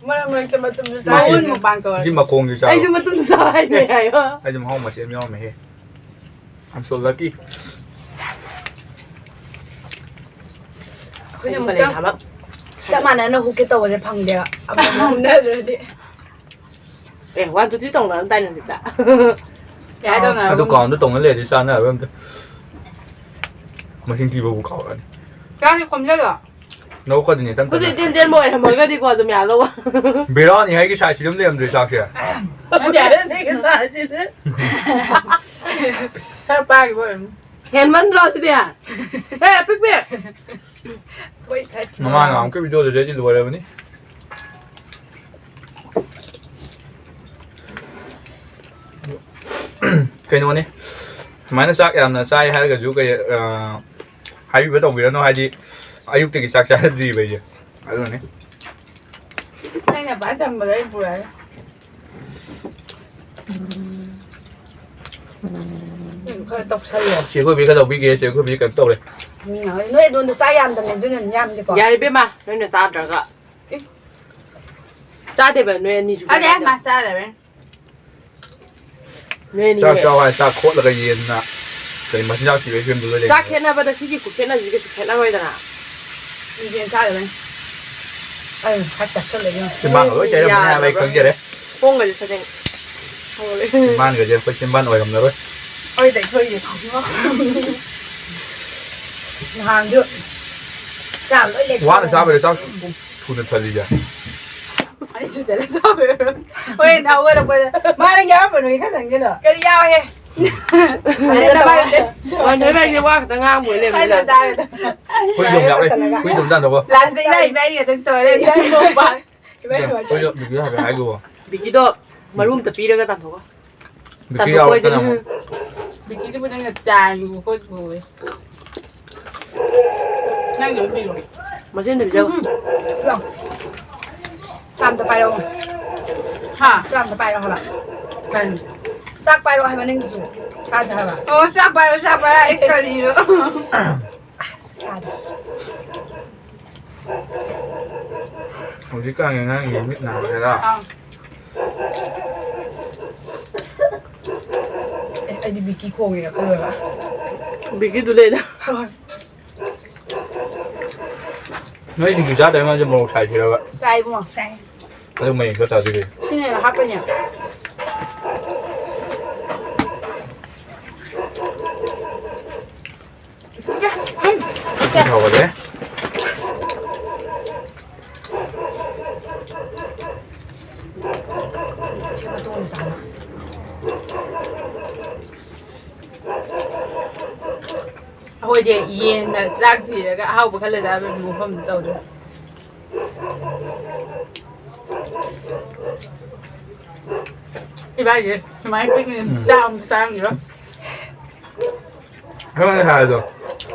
ꯃꯔꯛ ꯃꯔꯛꯇ ꯃꯇꯨꯝꯁꯨ ꯆꯥ ꯃꯎꯟ ꯃꯨꯛꯕꯥꯡ ꯇꯧꯔꯦ꯫ ꯁꯤ ꯃꯈꯣꯡꯁꯤ ꯆꯥꯔꯣ꯫ ꯑꯩꯁꯨ ꯃꯇꯨꯝ ꯆꯥ ꯍꯥꯏꯅꯦ ꯍꯥꯏꯌꯣ꯫ ꯑꯩꯁꯨ ꯃꯍꯥꯎ ꯃꯆꯦꯠ ꯑꯃ ꯌꯥꯎꯔꯝꯃꯦꯍꯦ꯫ I'm so lucky꯫ ꯑꯩꯈꯣꯏꯅ ꯑꯃꯨꯛꯇꯪ ꯆꯞ ꯃꯥꯟꯅꯅ ꯍꯨꯛꯀꯦ ꯇꯧꯕꯁꯦ ꯐꯪꯗꯦꯕ꯫ ꯑꯃꯨꯛ ꯍꯨꯛꯅꯗ꯭ꯔꯗꯤ꯫ ꯑꯦ, one, two, three ꯇꯧꯅꯔꯝꯗꯥꯏꯅꯦ ꯍꯧꯖꯤꯛꯇ꯫ ꯌꯥꯏ, ꯇꯧꯅꯔꯒꯨꯝ꯫ ꯑꯗꯨ countꯗ ꯇꯧꯅ ꯂꯩꯔꯗꯤ ꯆꯥꯟꯅꯔꯣꯏ ꯑꯝꯇ꯫ ꯃꯁꯤꯡ ꯊꯤꯕꯕꯨ ꯀꯥꯎꯔꯛꯑꯅꯤ꯫ ꯆꯥꯛꯁꯦ ꯈꯣꯝꯖꯜꯂꯣ꯫ ꯅꯧ ꯈꯗꯤꯅꯦ ꯇꯝ ꯍꯧꯖꯤꯛ ꯇꯝꯅ꯫ ꯏꯇꯦꯟ ꯇꯦꯟꯕ ꯑꯣꯏꯔꯝꯃꯒꯗꯤꯀꯣ ꯑꯗꯨꯝ ꯌꯥꯗꯧꯕ꯫ ꯕꯤꯔꯥꯅꯤ ꯍꯥꯏꯒꯤ ꯁꯥꯏꯁꯤꯗꯤ ꯑꯗꯨꯝ ꯂꯩꯔꯝꯗ꯭ꯔꯦ ꯆꯥꯛꯁꯦ꯫ ꯅꯠꯇꯦ꯫ ꯅꯪꯒꯤ ꯁꯥꯏꯁꯤꯗꯤ꯫ ꯈꯔ ꯄꯥꯏꯈꯤꯕ ꯑꯣꯏꯔꯝꯅꯤ꯫ ꯍꯦꯟꯃꯟꯗ꯭ꯔꯣ ꯑꯗꯨꯗꯤ? ꯑꯦ, ꯑꯄꯤꯛꯄꯤ꯫ ꯃꯃꯥꯡ ꯉꯍꯥꯟꯃꯨꯛꯀꯤ ꯚꯤꯗꯤꯑꯣꯗꯨꯗꯩꯗꯤ ꯂꯣꯏꯔꯕꯅꯤ꯫ ꯀꯩꯅꯣꯅꯦ, ꯁꯨꯃꯥꯏꯅ ꯆꯥꯛ ꯌꯥꯝꯅ ꯆꯥꯏ ꯍꯥꯏꯔꯒꯁꯨ ꯀꯩ, ꯑ, ꯍꯥꯏꯕꯤꯕ ꯇꯧꯕꯤꯔꯅꯨ, ꯍꯥꯏꯗꯤ ꯑꯌꯨꯛꯇꯒꯤ ꯆꯥꯛ ꯆꯥꯗ꯭ꯔꯤꯕ ꯑꯩꯁꯦ, ꯑꯗꯨꯅꯅꯦ꯫ ꯑꯩꯅ ꯄꯥꯏ ꯊꯝꯕꯗ ꯑꯩ ꯄꯨꯔꯛꯑꯦ꯫ ꯎꯝ, ꯈꯔ ꯇꯧꯁꯜꯂꯣ꯫ ꯆꯦ ꯑꯩꯈꯣꯏꯕꯤ ꯈꯔ ꯂꯧꯕꯤꯒꯦ, ꯆꯦ ꯑꯩꯈꯣꯏꯕꯤ ꯀꯩꯅꯣ ꯇꯧꯔꯦ꯫ ꯃꯤ ꯉꯥꯡꯅꯩ꯫ ꯅꯣꯏ ꯑꯗꯣꯝꯗ ꯆꯥ ꯌꯥꯝꯗꯕꯅꯦ, ꯑꯗꯨꯅꯅꯦ ꯌꯥꯝꯗꯦꯀꯣ꯫ ꯌꯥꯔꯦ ꯏꯕꯦꯝꯃ, ꯅꯣꯏꯅ ꯆꯥꯗ꯭ꯔꯒ꯫ ꯑꯦ꯫ ꯆꯥꯗꯦꯕ, ꯅꯣꯏ ꯑꯅꯤꯁꯨ ꯆꯥꯗꯦ, ꯆꯥꯗꯦ꯫ ꯃꯥ ꯆꯥꯗꯕꯩ꯫ ꯅꯣꯏ ꯑꯅꯤ ꯆꯥꯛ ꯆꯥꯎ ꯍꯥꯏ, ꯆꯥꯛ ꯈꯣꯠꯂꯒ ꯌꯦꯟꯅ ꯀꯩ ꯃꯆꯤꯟꯖꯥꯛ ꯊꯤꯕ ꯐꯤꯕꯝꯗꯨꯗ ꯂꯩ꯫ ꯆꯥꯛ ꯈꯦꯠꯅꯕꯗ ꯁꯤꯒꯤ ꯈꯨꯈꯦꯠꯅꯁꯤꯒ ꯈꯦꯠꯅꯔꯣꯏꯗꯅ꯫ ꯃꯤꯁꯦ ꯆꯥꯗꯕꯩ꯫ ꯑꯩ ꯈꯔ ꯆꯥꯁꯜꯂꯦ ꯏꯕꯦꯝꯃ꯫ ꯆꯤꯝꯕꯥꯟꯒ ꯂꯣꯏ ꯇꯩꯔꯝꯃꯅꯤ ꯍꯥꯏꯕ ꯑꯩ ꯌꯥꯗ꯭ꯔꯕ꯫ ꯈꯪꯖꯔꯦ꯫ ꯈꯣꯡꯒꯁꯦ ꯁꯠꯆꯤꯟ ꯍꯧꯔꯦ꯫ ꯆꯤꯝꯕꯥꯟꯒꯁꯦ ꯑꯩꯈꯣꯏ ꯆꯤꯝꯕꯥꯟ ꯑꯣꯏꯔꯝꯂꯔꯣꯏ꯫ ꯑꯩ ꯇꯩꯊꯣꯛꯏꯁꯦ꯫ ꯅꯍꯥꯟꯁꯨ ꯆꯥꯕ ꯂꯣꯏ ꯂꯦꯞꯊꯣꯛꯑꯦ꯫ ꯋꯥꯅ ꯆꯥꯕꯩꯔ ꯆꯥꯛ ꯊꯨꯅ ꯊꯜꯂꯤꯁꯦ? ꯑꯩꯁꯨ ꯆꯠꯂ ꯆꯥꯕꯩ ꯑꯣꯏꯔꯝꯅꯤ꯫ ꯍꯣꯔꯦꯟ ꯍꯧꯒꯠꯂꯛꯄꯗ, "ꯃꯥ ꯅꯪ ꯌꯥꯎꯔꯝꯕ ꯅꯣꯏ ꯈꯔ ꯆꯪꯁꯤꯜꯂꯣ"꯫ ꯀꯔꯤ ꯌꯥꯎꯋꯦ? ꯑꯗꯨ ꯇꯧꯔꯦ꯫ ꯍꯣꯏ, ꯅꯣꯏ ꯃꯌꯥꯝꯁꯦ ꯋꯥ ꯈꯛꯇ ꯉꯥꯡꯕ ꯑꯣꯏ ꯂꯩꯔꯝꯃꯦ꯫ ꯑꯩꯅ ꯆꯥꯔꯦꯗ꯫ ꯍꯨꯏꯗꯣꯝ ꯌꯥꯎꯔꯦ꯫ ꯍꯨꯏꯗꯣꯝ ꯇꯥꯟꯊꯣꯛꯈꯣ꯫ ꯂꯥꯁꯇ ꯏꯕꯥꯏ ꯏꯕꯥꯏꯅꯤ ꯑꯗꯨꯝ ꯇꯧꯔꯦ꯫ ꯏꯕꯥꯏ ꯅꯣꯡꯄꯥꯟ꯫ ꯏꯕꯥꯏ ꯅꯣꯡꯄꯥꯟ꯫ ꯍꯨꯏꯗꯣ ꯕꯤꯖꯨ ꯍꯥꯏꯐꯦꯠ ꯍꯥꯏꯈꯣꯕꯣ꯫ ꯕꯤꯀꯤꯗꯣ ꯃꯔꯨ ꯑꯝꯇ ꯄꯤꯔꯒ ꯇꯥꯟꯊꯣꯛꯈꯣ꯫ ꯕꯤꯀꯤ ꯇꯥꯟꯊꯣꯛꯄ ꯌꯥꯎꯔꯛꯇꯅ ꯍꯥꯏꯁꯦ ꯑꯃꯨꯛ꯫ ꯕꯤꯀꯤꯗꯨꯕꯨ ꯅꯪꯅ ꯆꯥꯏꯕ ꯈꯣꯠꯄ ꯎꯏ꯫ ꯅꯪꯒꯤ ꯑꯣꯏꯅ ꯄꯤꯔꯣ꯫ ꯃꯆꯦꯟꯗ ꯄꯤꯖꯧ꯫ ꯎꯝ꯫ ꯂꯥꯎ꯫ ꯆꯥ ꯑꯝꯇ ꯄꯥꯏꯔꯛꯑꯣ꯫ ꯍꯥ? ꯆꯥ ꯑꯝꯇ ꯄꯥꯏꯔꯛꯑꯣ ꯍꯥꯏꯕ꯫ ꯀꯩꯅꯣ? ꯆꯥꯛ ꯄꯥꯏꯔꯛꯑꯣ ꯍꯥꯏꯕ ꯅꯪꯒꯤꯁꯨ꯫ ꯆꯥꯁꯦ ꯍꯥꯏꯕ꯫ ꯑꯣ, ꯆꯥꯛ ꯄꯥꯏꯔꯛꯑꯣ, ꯆꯥꯛ ꯄꯥꯏꯔꯛꯑꯣ꯫ ꯑꯩ ꯀꯔꯤꯅꯣ? ꯑꯁ, ꯆꯥꯗꯦ꯫ ꯍꯧꯖꯤꯛꯀꯥꯟꯒꯤ ꯑꯉꯥꯡꯒꯤ ꯃꯤꯠ ꯅꯥꯕꯁꯤꯗ꯫ ꯑꯥ꯫ ꯑꯦ, ꯑꯩꯗꯤ ꯕꯤꯀꯤ ꯈꯣꯡꯉꯤꯔ ꯈꯜꯂꯨꯔꯒ꯫ ꯕꯤꯀꯤꯗꯨ ꯂꯩꯗ꯫ ꯍꯣꯏ꯫ ꯅꯣꯏ ꯁꯤꯡꯖꯨ ꯆꯥꯗꯕꯩ ꯃꯥꯁꯦ ꯃꯣꯔꯣꯛ ꯁꯥꯏ ꯁꯤꯔꯕ? ꯆꯥꯏ ꯏꯕꯨꯡꯉꯣ, ꯆꯥꯏ꯫ ꯑꯗꯨ ꯃꯌꯦꯡ ꯈꯔ ꯇꯥꯗꯣꯏꯅꯦ꯫ ꯁꯤꯅ ꯍꯦꯟꯅ ꯍꯥꯞꯄꯩꯅꯦ꯫ ꯁꯤ ꯍꯧꯒꯠꯂꯦ꯫ ꯌꯦꯟꯅ ꯆꯥꯛ ꯊꯤꯔꯒ ꯑꯍꯥꯎꯕ ꯈꯜꯂ ꯆꯥꯕꯒꯤ ꯃꯐꯝꯗ ꯇꯧꯗꯣꯏ꯫ ꯏꯕꯥꯅꯤꯁꯦ ꯁꯨꯃꯥꯏꯅ ꯄꯤꯛꯅ ꯎꯝ꯫ ꯆꯥꯛ ꯑꯃꯨꯛ ꯆꯥꯔꯝꯈꯤꯔꯣꯏ꯫ ꯈꯪꯉꯦ ꯍꯥꯏꯗꯣ꯫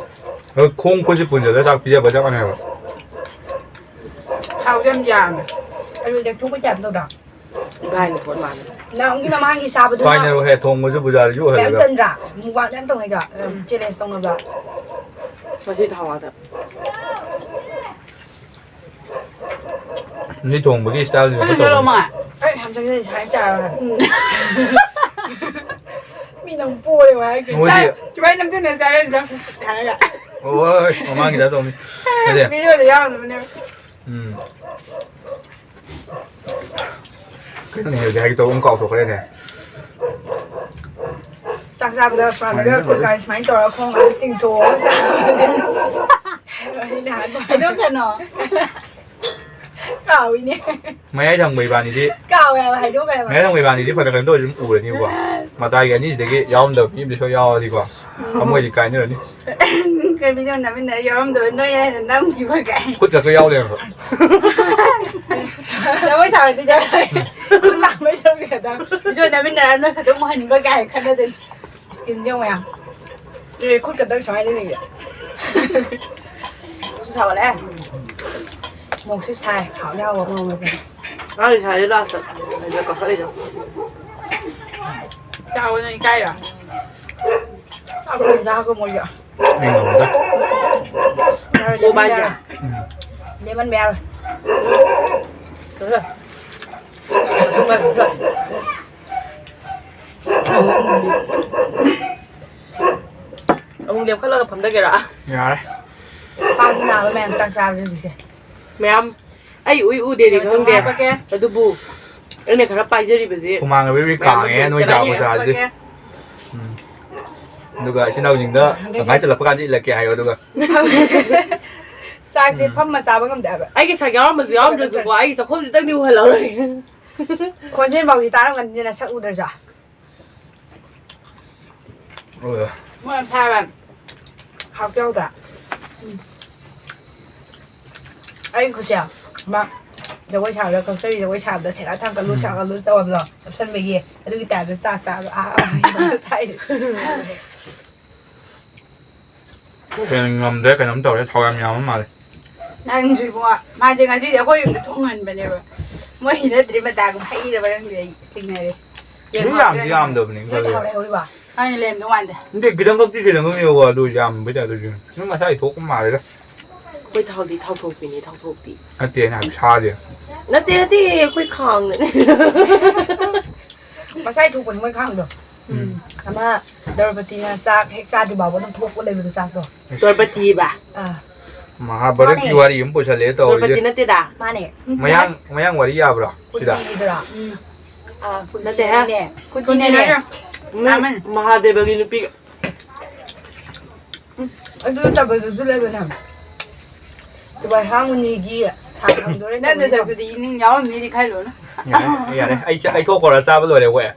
ꯑꯗꯣ ꯈꯣꯡ ꯈꯨꯠꯁꯦ ꯄꯨꯟꯁꯤꯜꯂꯒ ꯆꯥꯛ ꯄꯤꯖꯕ ꯆꯞ ꯃꯥꯟꯅꯩꯕ꯫ ꯊꯥꯎꯁꯦ ꯌꯥꯝ ꯌꯥꯝꯃꯦ꯫ ꯑꯂꯨ ꯂꯦꯛꯊꯣꯛꯄꯩ ꯇꯥꯏꯞ ꯇꯧꯗ꯭ꯔꯥ? ꯏꯕꯥꯅꯤ ꯄꯣꯠ ꯃꯥꯜꯂꯦ꯫ ꯅꯪꯒꯤ ꯃꯃꯥꯡꯒꯤ ꯁꯥꯕꯗꯨꯅ ꯄꯥꯏꯅꯔꯣ ꯍꯦ, ꯊꯣꯡꯕꯁꯨ ꯕꯨꯖꯥꯔꯤꯁꯨ ꯃꯌꯥꯝ ꯑꯣꯏꯍꯜꯂꯒ꯫ ꯆꯟꯗ꯭ꯔꯥ? ꯃꯨꯛꯕꯥꯡ ꯌꯥꯝ ꯇꯧꯅꯩꯗꯣ, ꯎꯝ, challenge ꯇꯧꯅꯕ꯫ ꯉꯁꯤ ꯊꯥꯎ ꯉꯥꯛꯇ꯫ ꯃꯤ ꯊꯣꯡꯕꯒꯤ styleꯁꯤꯒ ꯅꯪ ꯐꯠꯇꯕ꯫ ꯆꯠꯂꯣ ꯃꯥ꯫ ꯑꯩ ꯍꯟꯗꯛ ꯁꯨꯃꯥꯏꯅ ꯆꯥꯔꯣ꯫ ꯎꯝ꯫ ꯃꯤꯅ ꯑꯃꯨꯛ ꯄꯣꯔꯦ ꯍꯥꯏꯔꯒꯦ꯫ ꯃꯣꯏꯗꯤ ꯁꯨꯃꯥꯏꯅ ꯅꯝꯁꯤꯟꯅ ꯆꯥꯔꯣꯏꯗ꯭ꯔꯣ? ꯍꯥꯏꯔꯒ꯫ ꯍꯣꯏ, ꯃꯃꯥꯡꯒꯤꯗ ꯇꯧꯅꯤ꯫ ꯅꯠꯇꯦ꯫ Videoꯗ ꯌꯥꯎꯅꯕꯅꯦ꯫ ꯎꯝ꯫ ꯀꯩꯅꯣꯅꯦ ꯍꯧꯖꯤꯛ ꯍꯥꯏꯒꯦ ꯇꯧꯕ ꯑꯃ ꯀꯥꯎꯊꯣꯛꯈ꯭ꯔꯦꯅꯦ꯫ ꯆꯥꯛ ꯆꯥꯕꯗ ꯁꯨꯃꯥꯏꯅꯒ ꯈꯨꯠ ꯀꯥꯏ ꯁꯨꯃꯥꯏꯅ ꯇꯧꯔꯒ ꯈꯣꯡ ꯑꯗꯨ ꯇꯤꯡꯊꯣꯛꯑꯒ ꯆꯥꯕꯗ꯫ ꯑꯩ ꯅꯍꯥꯟ ꯍꯥꯏꯗꯣꯛꯀꯅꯣ꯫ ꯀꯥꯎꯏꯅꯦ꯫ ꯃꯌꯥꯏ ꯊꯪꯕ ꯏꯕꯥꯅꯤꯗꯤ ꯀꯥꯎꯋꯦ ꯍꯥꯏꯕ, ꯍꯥꯏꯗꯣꯛꯈ꯭ꯔꯦꯕ꯫ ꯃꯌꯥꯏ ꯊꯪꯕ ꯏꯕꯥꯅꯤꯗꯤ ꯐꯅ ꯀꯩꯅꯣ ꯇꯧꯔꯁꯨ ꯑꯗꯨꯝ ꯎꯔꯅꯤꯕꯀꯣ꯫ ꯃꯇꯥꯏꯒꯤ ꯑꯅꯤꯁꯤꯗꯒꯤ ꯌꯥꯎꯔꯝꯗꯕ ꯃꯤ ꯑꯃꯗꯤ ꯁꯣꯏ ꯌꯥꯎꯔꯗꯤꯀꯣ꯫ ꯊꯃꯣꯏꯗꯤ ꯀꯥꯏꯅꯔꯅꯤ꯫ ꯀꯩ video ꯅꯝꯃꯤꯟꯅꯔ ꯌꯥꯎꯔꯝꯗꯕ ꯅꯣꯏ ꯍꯥꯏꯅ ꯅꯝꯈꯤꯕ ꯀꯥꯏ꯫ ꯈꯨꯠ ꯈꯛꯇ ꯌꯥꯎ ꯂꯩꯔꯝꯕ꯫ ꯖꯒꯣꯏ ꯁꯥꯕꯗꯤ ꯌꯥꯎꯔꯦ꯫ ꯈꯨꯠ ꯂꯥꯝꯕꯩ ꯁꯔꯨꯛ ꯈꯛꯇ꯫ Video ꯅꯝꯃꯤꯟꯅꯔ ꯅꯣꯏ ꯈꯛꯇ ꯎꯍꯟꯅꯤꯡꯕ ꯀꯥꯏ ꯈꯟꯅꯗꯣꯏꯅꯤ꯫ Skinꯁꯦ ꯌꯦꯡꯉꯣ ꯃꯌꯥꯝ꯫ ꯑꯦ, ꯈꯨꯠ ꯈꯛꯇ ꯁꯨꯃꯥꯏꯅ ꯂꯩꯅꯤꯡꯉꯦ꯫ ꯁꯥꯒꯠꯂꯛꯑꯦ꯫ ꯃꯣꯔꯣꯛꯁꯦ ꯁꯥꯏ꯫ ꯍꯥꯎꯗꯤ ꯍꯥꯎꯕ ꯃꯣꯔꯣꯛ ꯃꯦꯠꯄꯁꯦ꯫ ꯉꯥꯔꯤ ꯁꯥꯏꯁꯦ lastꯇ꯫ ꯑꯗꯨꯗ ꯀꯛꯊꯠꯂꯤꯗꯣ꯫ ꯆꯥꯎꯑꯣ ꯅꯪ ꯏꯀꯥꯏꯔꯣ? ꯆꯥꯎ ꯀꯩꯅꯣ ꯆꯥ ꯍꯥꯞꯄ ꯃꯣꯏꯁꯨ꯫ ꯑꯩ ꯉꯝꯗꯦ꯫ ꯌꯥꯔꯣꯏ, ꯀꯣꯕꯥꯏꯁꯦ꯫ ꯂꯦꯃꯟ ꯌꯥꯔꯣꯏ꯫ ꯎꯝ꯫ ꯂꯦꯃꯟ ꯌꯥꯔꯣꯏ꯫ ꯀꯩꯅꯣ? ꯑꯗꯨꯝ ꯉꯥꯏꯈꯣ, ꯁꯤꯗ꯫ ꯑꯃꯨꯛ ꯂꯦꯞꯈꯠꯂꯒ ꯐꯝꯊꯒꯦꯔꯥ? ꯌꯥꯔꯦ꯫ ꯄꯥꯛ ꯅꯥꯕ ꯃꯌꯥꯝ ꯆꯥꯛ ꯆꯥꯕꯁꯦ ꯍꯧꯖꯤꯛꯁꯦ꯫ ꯃꯌꯥꯝ ꯑꯩ ꯎꯏ ꯎꯗꯦꯗꯤ ꯈꯪꯗꯦ꯫ ꯍꯥꯏꯔꯛꯄꯒꯦ꯫ ꯑꯗꯨꯕꯨ ꯑꯩꯅ ꯈꯔ ꯄꯥꯏꯖꯔꯤꯕꯁꯦ ꯍꯨꯃꯥꯡꯒ ꯕ꯭ꯔꯤ ꯕ꯭ꯔꯤ ꯃꯌꯥꯝ ꯀꯥꯡꯉꯦ ꯅꯣꯏ ꯆꯥ ꯈꯨꯆꯥꯁꯤꯗꯤ꯫ ꯍꯥꯏꯔꯛꯄꯒꯦ꯫ ꯎꯝ꯫ ꯑꯗꯨꯒ ꯏꯆꯤꯟ ꯏꯅꯥꯎꯁꯤꯡꯗ ꯍꯪꯒꯣꯏ ꯑꯗꯨꯃꯥꯏꯅ ꯆꯠꯂꯛꯄ ꯀꯥꯟꯗ ꯏꯜꯂꯛꯀꯦ ꯍꯥꯏꯌꯣ ꯑꯗꯨꯒ꯫ ꯆꯥꯛꯁꯦ ꯎꯝ꯫ ꯐꯝꯃ ꯆꯥꯕ ꯉꯝꯗꯦ ꯍꯥꯏꯕ꯫ ꯑꯩꯒꯤ ꯁꯛ ꯌꯥꯎꯔꯝꯃꯁꯨ ꯌꯥꯎꯔꯝꯗ꯭ꯔꯁꯨꯀꯣ, ꯑꯩꯒꯤ ꯆꯥꯛꯈꯨꯝꯁꯤꯗꯪꯗꯤ ꯎꯍꯜꯂꯧꯔꯒꯦ꯫ ꯈꯣꯟꯖꯦꯜ ꯐꯥꯎꯗꯤ ꯇꯥꯔꯝꯒꯅꯤꯗꯅ ꯁꯛ ꯎꯗ꯭ꯔꯁꯨ꯫ ꯍꯣꯏ꯫ ꯃꯣꯏ ꯌꯥꯝ ꯁꯥꯏꯕ꯫ ꯍꯥꯎꯇꯦ, ꯍꯥꯎꯇꯦ꯫ ꯎꯝ꯫ ꯑꯩ ꯈꯨꯠꯁꯦ, ꯃꯥ ꯖꯒꯣꯏ ꯁꯥꯕꯗ, ꯀꯛꯆꯔꯤ ꯖꯒꯣꯏ ꯁꯥꯕꯗ ꯁꯦꯒꯥ ꯊꯥꯡꯀꯠꯂꯨ, ꯎꯝ꯫ ꯁꯥꯒꯠꯂꯨ ꯇꯧꯕꯗꯣ, ꯆꯞꯁꯟꯕꯒꯤ, ꯑꯗꯨꯒꯤ ꯇꯥꯏꯞꯇ ꯆꯥꯛ ꯆꯥꯕ꯫ ꯑꯥ, ꯑꯥ, ꯑꯥ, ꯆꯥꯏ꯫ ꯀꯩꯅꯣ ꯉꯝꯗ꯭ꯔꯦ, ꯀꯩꯅꯣꯝ ꯇꯧꯔꯦ, ꯊꯥꯎ ꯌꯥꯝ ꯌꯥꯝꯕ ꯃꯥꯜꯂꯦ꯫ ꯅꯪꯁꯨ ꯏꯕꯨꯡꯉꯣ, ꯃꯥꯁꯦ ꯉꯁꯤꯗꯤ ꯑꯩꯈꯣꯏ ꯌꯨꯝꯗ ꯊꯣꯡꯍꯟꯕꯅꯦꯕ꯫ ꯃꯣꯏ ꯍꯩꯅꯗ꯭ꯔꯤ ꯃꯇꯥꯒꯨꯝ ꯍꯩꯔꯕ ꯈꯪꯗꯦ, ꯑꯩ ꯆꯤꯡꯅꯔꯦ꯫ ꯃꯤ ꯌꯥꯝꯗꯤ ꯌꯥꯝꯗꯕꯅꯤ, ꯅꯣꯏ ꯊꯥꯎ ꯈꯪꯗꯦ꯫ ꯂꯩꯍꯧꯔꯤꯕ? ꯑꯩꯅ ꯂꯩꯔꯝꯗꯧ ꯃꯥꯟꯗꯦ꯫ ꯅꯠꯇꯦ, ꯈꯤꯇꯪ ꯈꯛꯇꯤ ꯈꯤꯇꯪ ꯈꯛ ꯌꯧꯕ, ꯑꯗꯨ ꯌꯥꯝꯕꯩ ꯇꯥꯏꯞꯇ ꯑꯗꯨꯝ ꯃꯁꯥꯏ ꯊꯣꯛꯄ ꯃꯥꯜꯂꯦꯗ꯫ ꯑꯩꯈꯣꯏ ꯊꯥꯎꯗꯤ ꯊꯥꯎꯊꯣꯛꯄꯤꯅꯤ, ꯊꯥꯎꯊꯣꯛꯄꯤ꯫ ꯅꯠꯇꯦ, ꯑꯩꯅ ꯍꯥꯏꯕ ꯁꯥꯁꯦ꯫ ꯅꯠꯇꯦ, ꯅꯠꯇꯦ, ꯑꯩꯈꯣꯏ ꯈꯥꯡꯅꯅꯦ꯫ ꯃꯁꯥꯏ ꯊꯣꯛꯄꯅꯤ ꯃꯣꯏ ꯈꯥꯡꯗꯣ꯫ ꯎꯝ꯫ ꯑꯃ ꯗ꯭ꯔꯧꯄꯗꯤꯅ ꯆꯥꯛ ꯍꯦꯛ ꯆꯥꯗ꯭ꯔꯤ ꯐꯥꯎꯕ ꯑꯗꯨꯝ ꯊꯣꯛꯄ ꯂꯩꯕꯗꯣ, ꯆꯥꯛꯇꯣ꯫ ꯗ꯭ꯔꯧꯄꯗꯤꯕ? ꯑꯥ꯫ ꯃꯍꯥꯚꯥꯔꯠꯀꯤ ꯃꯥꯅꯦ꯫ ꯋꯥꯔꯤ ꯑꯃ ꯄꯨꯁꯜꯂꯛꯑꯦ ꯇꯧꯔꯤꯁꯦ꯫ ꯗ꯭ꯔꯧꯄꯗꯤ ꯅꯠꯇꯦꯗ꯫ ꯃꯥꯅꯦ꯫ ꯃꯌꯥꯡ, ꯃꯌꯥꯡ ꯋꯥꯔꯤ ꯌꯥꯕ꯭ꯔꯣ ꯁꯤꯗ? ꯀꯨꯟꯇꯤꯒꯤꯗꯨꯔꯣ? ꯎꯝ꯫ ꯑꯥ, ꯅꯠꯇꯦꯍꯦ꯫ ꯀꯨꯟꯇꯤꯅꯦ꯫ ꯀꯨꯟꯇꯤꯅꯦ꯫ ꯀꯨꯟꯇꯤꯅꯦ꯫ ꯃꯍꯥꯗꯦꯕꯒꯤ ꯅꯨꯄꯤꯒ꯫ ꯎꯝ, ꯑꯗꯨ ꯅꯠꯇꯕꯗꯨꯁꯨ ꯂꯩꯕꯅꯦ꯫ ꯗꯨꯕꯥꯏ ꯍꯥꯡꯉꯨꯅꯤꯒꯤ ꯁꯥ ꯐꯪꯗꯣꯔꯦ ꯅꯪ ꯇꯧꯕꯅꯤꯀꯣ꯫ ꯅꯁꯛꯇꯨꯗꯤ ꯏꯅꯤꯡ ꯌꯥꯎꯔꯝꯅꯤꯗꯤ ꯈꯜꯂꯨꯅꯨ꯫ ꯌꯥꯔꯦ, ꯌꯥꯔꯦ꯫ ꯑꯩ ꯆ-, ꯑꯩ ꯊꯣꯛꯈ꯭ꯔꯣꯔꯥ? ꯆꯥꯕ ꯂꯣꯏꯔꯦ ꯑꯩꯈꯣꯏ꯫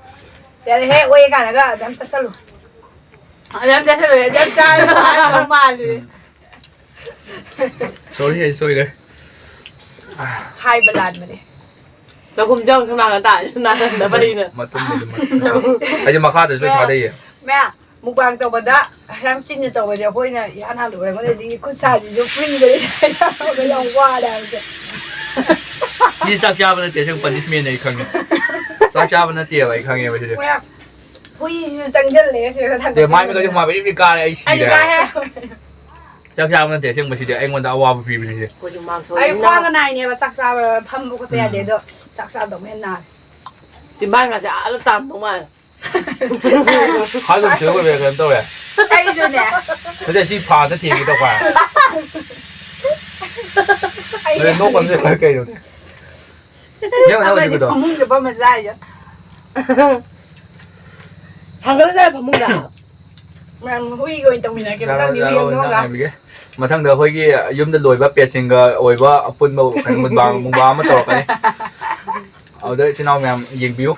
ꯌꯥꯔꯦꯍꯦ, ꯑꯣꯛꯑꯦ ꯀꯥꯏꯅꯒ ꯑꯗꯨꯝ ꯆꯥꯁꯜꯂꯨ꯫ ꯑꯗꯨꯝ ꯆꯥꯁꯜꯂꯨ, ꯑꯗꯨꯝ ꯆꯥꯔꯒ ꯍꯥꯏꯔꯛꯇꯧ ꯃꯥꯜꯂꯨꯔꯦ꯫ ꯎꯝ꯫ Sorry, ꯑꯩ ꯁꯣꯏꯈ꯭ꯔꯦ꯫ ꯍꯥꯏꯕ ꯂꯥꯟꯕꯅꯦ꯫ ꯆꯥꯛꯈꯨꯝ ꯆꯪ ꯁꯨꯝ ꯂꯥꯡꯉ ꯇꯥꯔꯦ, ꯅꯥꯀꯟꯗ ꯄꯩꯅ꯫ ꯃꯇꯨꯝꯕꯨꯗꯤ ꯃꯇꯨꯝ꯫ ꯑꯩꯁꯦ ꯃꯈꯥꯗꯁꯨ ꯂꯣꯏ ꯊꯥꯗꯩꯌꯦ꯫ ꯃꯌꯥꯝ, mukbang ꯇꯧꯕꯗ ꯌꯥꯝ ꯆꯤꯟꯅ ꯇꯧꯕꯁꯦ ꯑꯩꯈꯣꯏꯅ ꯏꯍꯥꯟ ꯍꯥꯟꯅ ꯑꯣꯏꯔꯝꯒꯅꯤ, ꯑꯗꯒꯤ ꯈꯨꯠ ꯁꯥꯁꯤꯁꯨ ꯄꯨꯟꯈ꯭ꯔꯦ꯫ ꯌꯥꯝ ꯋꯥꯔꯦ ꯍꯥꯏꯕꯁꯦ꯫ ꯁꯤ ꯆꯥꯛ ꯆꯥꯕ ꯅꯠꯇꯦ, ꯑꯁꯦꯡꯕ punishment ꯅꯦ ꯑꯩ ꯈꯪꯉꯦ꯫ ꯆꯥꯛ ꯆꯥꯕ ꯅꯠꯇꯦꯕ ꯑꯩ ꯈꯪꯉꯦꯕ ꯁꯤꯗꯤ꯫ ꯃꯌꯥꯝ, ꯍꯨꯏꯁꯤꯁꯨ ꯆꯪꯁꯤꯜꯂꯦ ꯁꯤꯗ ꯊꯥꯡꯒꯠ-, ꯃꯥꯏ ꯃꯤꯠꯀꯁꯦ ꯍꯨꯃꯥꯡ ꯕ꯭ꯔꯤ ꯕ꯭ꯔꯤ ꯀꯥꯔꯦ, ꯑꯩ ꯑꯩꯁꯨ ꯁꯤꯔꯦ꯫ ꯀꯥꯏꯍꯦ꯫ ꯆꯥꯛ ꯆꯥꯕ ꯅꯠꯇꯦ ꯑꯁꯦꯡꯕ ꯁꯤꯗꯤ, ꯑꯩꯉꯣꯟꯗ ꯑꯋꯥꯕ ꯄꯤꯕꯅꯤ ꯁꯤꯗꯤ꯫ ꯑꯩꯈꯣꯏꯁꯨ ꯍꯨꯃꯥꯡ ꯑꯩ ꯁꯧꯔꯤꯕꯅꯤꯅ꯫ ꯈ꯭ꯋꯥꯡꯒ ꯅꯥꯏꯅꯦꯕ ꯆꯥꯛ ꯆꯥꯕ ꯐꯝꯕ ꯈꯣꯠꯄ ꯌꯥꯗꯦ, ꯎꯝ꯫ ꯑꯗꯣ ꯆꯥꯛ ꯆꯥꯗꯧꯅ ꯍꯦꯟꯅ ꯅꯥꯔꯦ꯫ ꯆꯤꯝꯕꯥꯟꯒꯁꯦ ꯑꯥꯗ ꯇꯥꯔꯝꯗꯧ ꯃꯥꯜꯂꯦ꯫ ꯍꯥꯏꯒꯨꯝ ꯁꯦ ꯑꯣꯏꯕ ꯀꯩꯅꯣ ꯇꯧꯔꯦ꯫ ꯑꯩꯁꯨꯅꯦ꯫ ꯅꯠꯇꯦ, ꯁꯤ ꯐꯥꯗ ꯊꯦꯡꯒꯦ ꯇꯧꯕ꯫ ꯑꯩ ꯑꯗꯨ ꯅꯣꯛꯀꯅꯨ ꯀꯩꯅꯣꯅꯦ꯫ ꯌꯦꯡꯉꯣ, ꯅꯪ ꯑꯃꯗꯤ ꯍꯧꯖꯤꯛꯀꯤꯗꯣ꯫ ꯐꯃꯨꯡꯗ ꯐꯝꯃ ꯆꯥꯏꯁꯦ꯫ ꯍꯥꯡꯒꯠꯂ ꯆꯥꯏ ꯐꯃꯨꯡꯗ꯫ ꯃꯌꯥꯝ ꯍꯨꯏꯒ ꯑꯣꯏꯅ ꯇꯧꯃꯤꯟꯅꯔꯒꯦ ꯆꯥꯔꯣ, ꯃꯊꯪꯗꯤ ꯍꯨꯏ ꯆꯥꯔꯣ, ꯍꯧꯗꯣꯛꯑꯒ꯫ ꯏꯟꯖꯥꯡ ꯅꯥꯄꯤꯒꯦ꯫ ꯃꯊꯪꯗ ꯑꯩꯈꯣꯏꯒꯤ ꯌꯨꯝꯗ ꯂꯣꯏꯕ pet ꯁꯤꯡꯒ ꯑꯣꯏꯕ ꯑꯄꯨꯟꯕ ꯀꯩꯅꯣ mukbang, mukbang ꯑꯃ ꯇꯧꯔꯛꯀꯅꯤ꯫ ꯑꯗꯨꯗ ꯏꯆꯤꯟ ꯏꯅꯥꯎ ꯃꯌꯥꯝ ꯌꯦꯡꯕꯤꯌꯨ꯫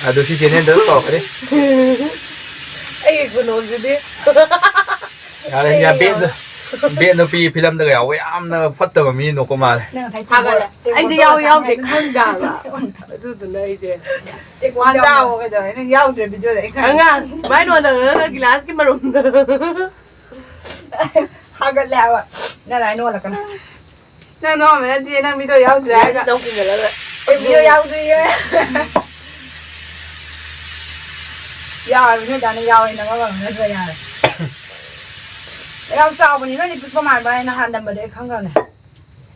ꯑꯗꯨ ꯁꯤ channel ꯗ ꯑꯗꯨꯝ ꯇꯧꯔꯛꯀꯅꯤ꯫ ꯑꯩꯒꯤ ꯈꯨꯅꯣꯛꯁꯤꯗꯤ꯫ ꯌꯥꯔꯦ, ꯌꯥ, ꯕꯦꯠ, ꯕꯦꯠ ꯅꯨꯄꯤ ꯐꯤꯂꯝꯗꯒ ꯌꯥꯎꯕ ꯌꯥꯝꯅ ꯐꯠꯇꯕ ꯃꯤ ꯅꯣꯛꯄ ꯃꯥꯜꯂꯦ꯫ ꯅꯪ ꯉꯁꯥꯏ ꯐꯥꯒꯠꯂꯦ꯫ ꯇꯦꯡꯀꯣꯠ ꯑꯩꯁꯦ ꯌꯥꯎ-, ꯇꯧꯔ ꯌꯥꯎꯗꯦ ꯁꯥꯟꯅꯔꯦ꯫ ꯈꯪꯗꯦ ꯍꯥꯏꯕ꯫ ꯑꯗꯨꯗꯨꯅ ꯑꯩꯁꯦ ꯇꯦꯡꯀꯣꯠ ꯋꯥ ꯌꯥꯎꯗꯦ꯫ ꯆꯥꯎꯋꯣ ꯀꯩꯗꯧꯔꯦ? ꯅꯪ ꯌꯥꯎꯗ꯭ꯔꯦ ꯚꯤꯗꯤꯑꯣꯗ ꯑꯩ ꯈꯪꯉꯦ꯫ ꯑꯉꯥꯡ, ꯃꯥꯏ ꯅꯣꯟꯗꯅ ꯒꯤꯂꯥꯁꯀꯤ ꯃꯔꯨꯝꯗ꯫ ꯐꯥꯒꯠꯂꯦ ꯍꯥꯏꯕ꯫ ꯅꯪ ꯑꯗꯨꯃꯥꯏꯅ ꯅꯣꯜꯂꯛꯀꯅꯨ꯫ ꯅꯪ ꯅꯣꯛꯑꯝꯕ ꯅꯠꯇꯦ, ꯅꯪ ꯚꯤꯗꯤꯑꯣ ꯌꯥꯎꯗ꯭ꯔꯦ ꯍꯥꯏꯔꯒ꯫ ꯅꯪ ꯀꯤꯖꯜꯂꯒ꯫ ꯑꯩ ꯚꯤꯗꯤꯑꯣ ꯌꯥꯎꯗ꯭ꯔꯤꯌꯦ꯫ ꯌꯥꯎꯔꯕꯅꯤ, ꯅꯣꯏ ꯗꯥꯅ ꯌꯥꯎꯋꯦ, ꯅꯪ ꯑꯃ ꯅꯠꯇ꯭ꯔ ꯌꯥꯔꯦ꯫ ꯌꯥꯝ ꯆꯥꯎꯕꯅꯤ, ꯅꯣꯏꯗꯤ ꯄꯤꯛꯄ ꯃꯥꯟꯕ, ꯑꯩ ꯅꯍꯥꯟ ꯅꯝꯕꯗꯤ ꯑꯩ ꯈꯪꯈ꯭ꯔꯕꯅꯦ꯫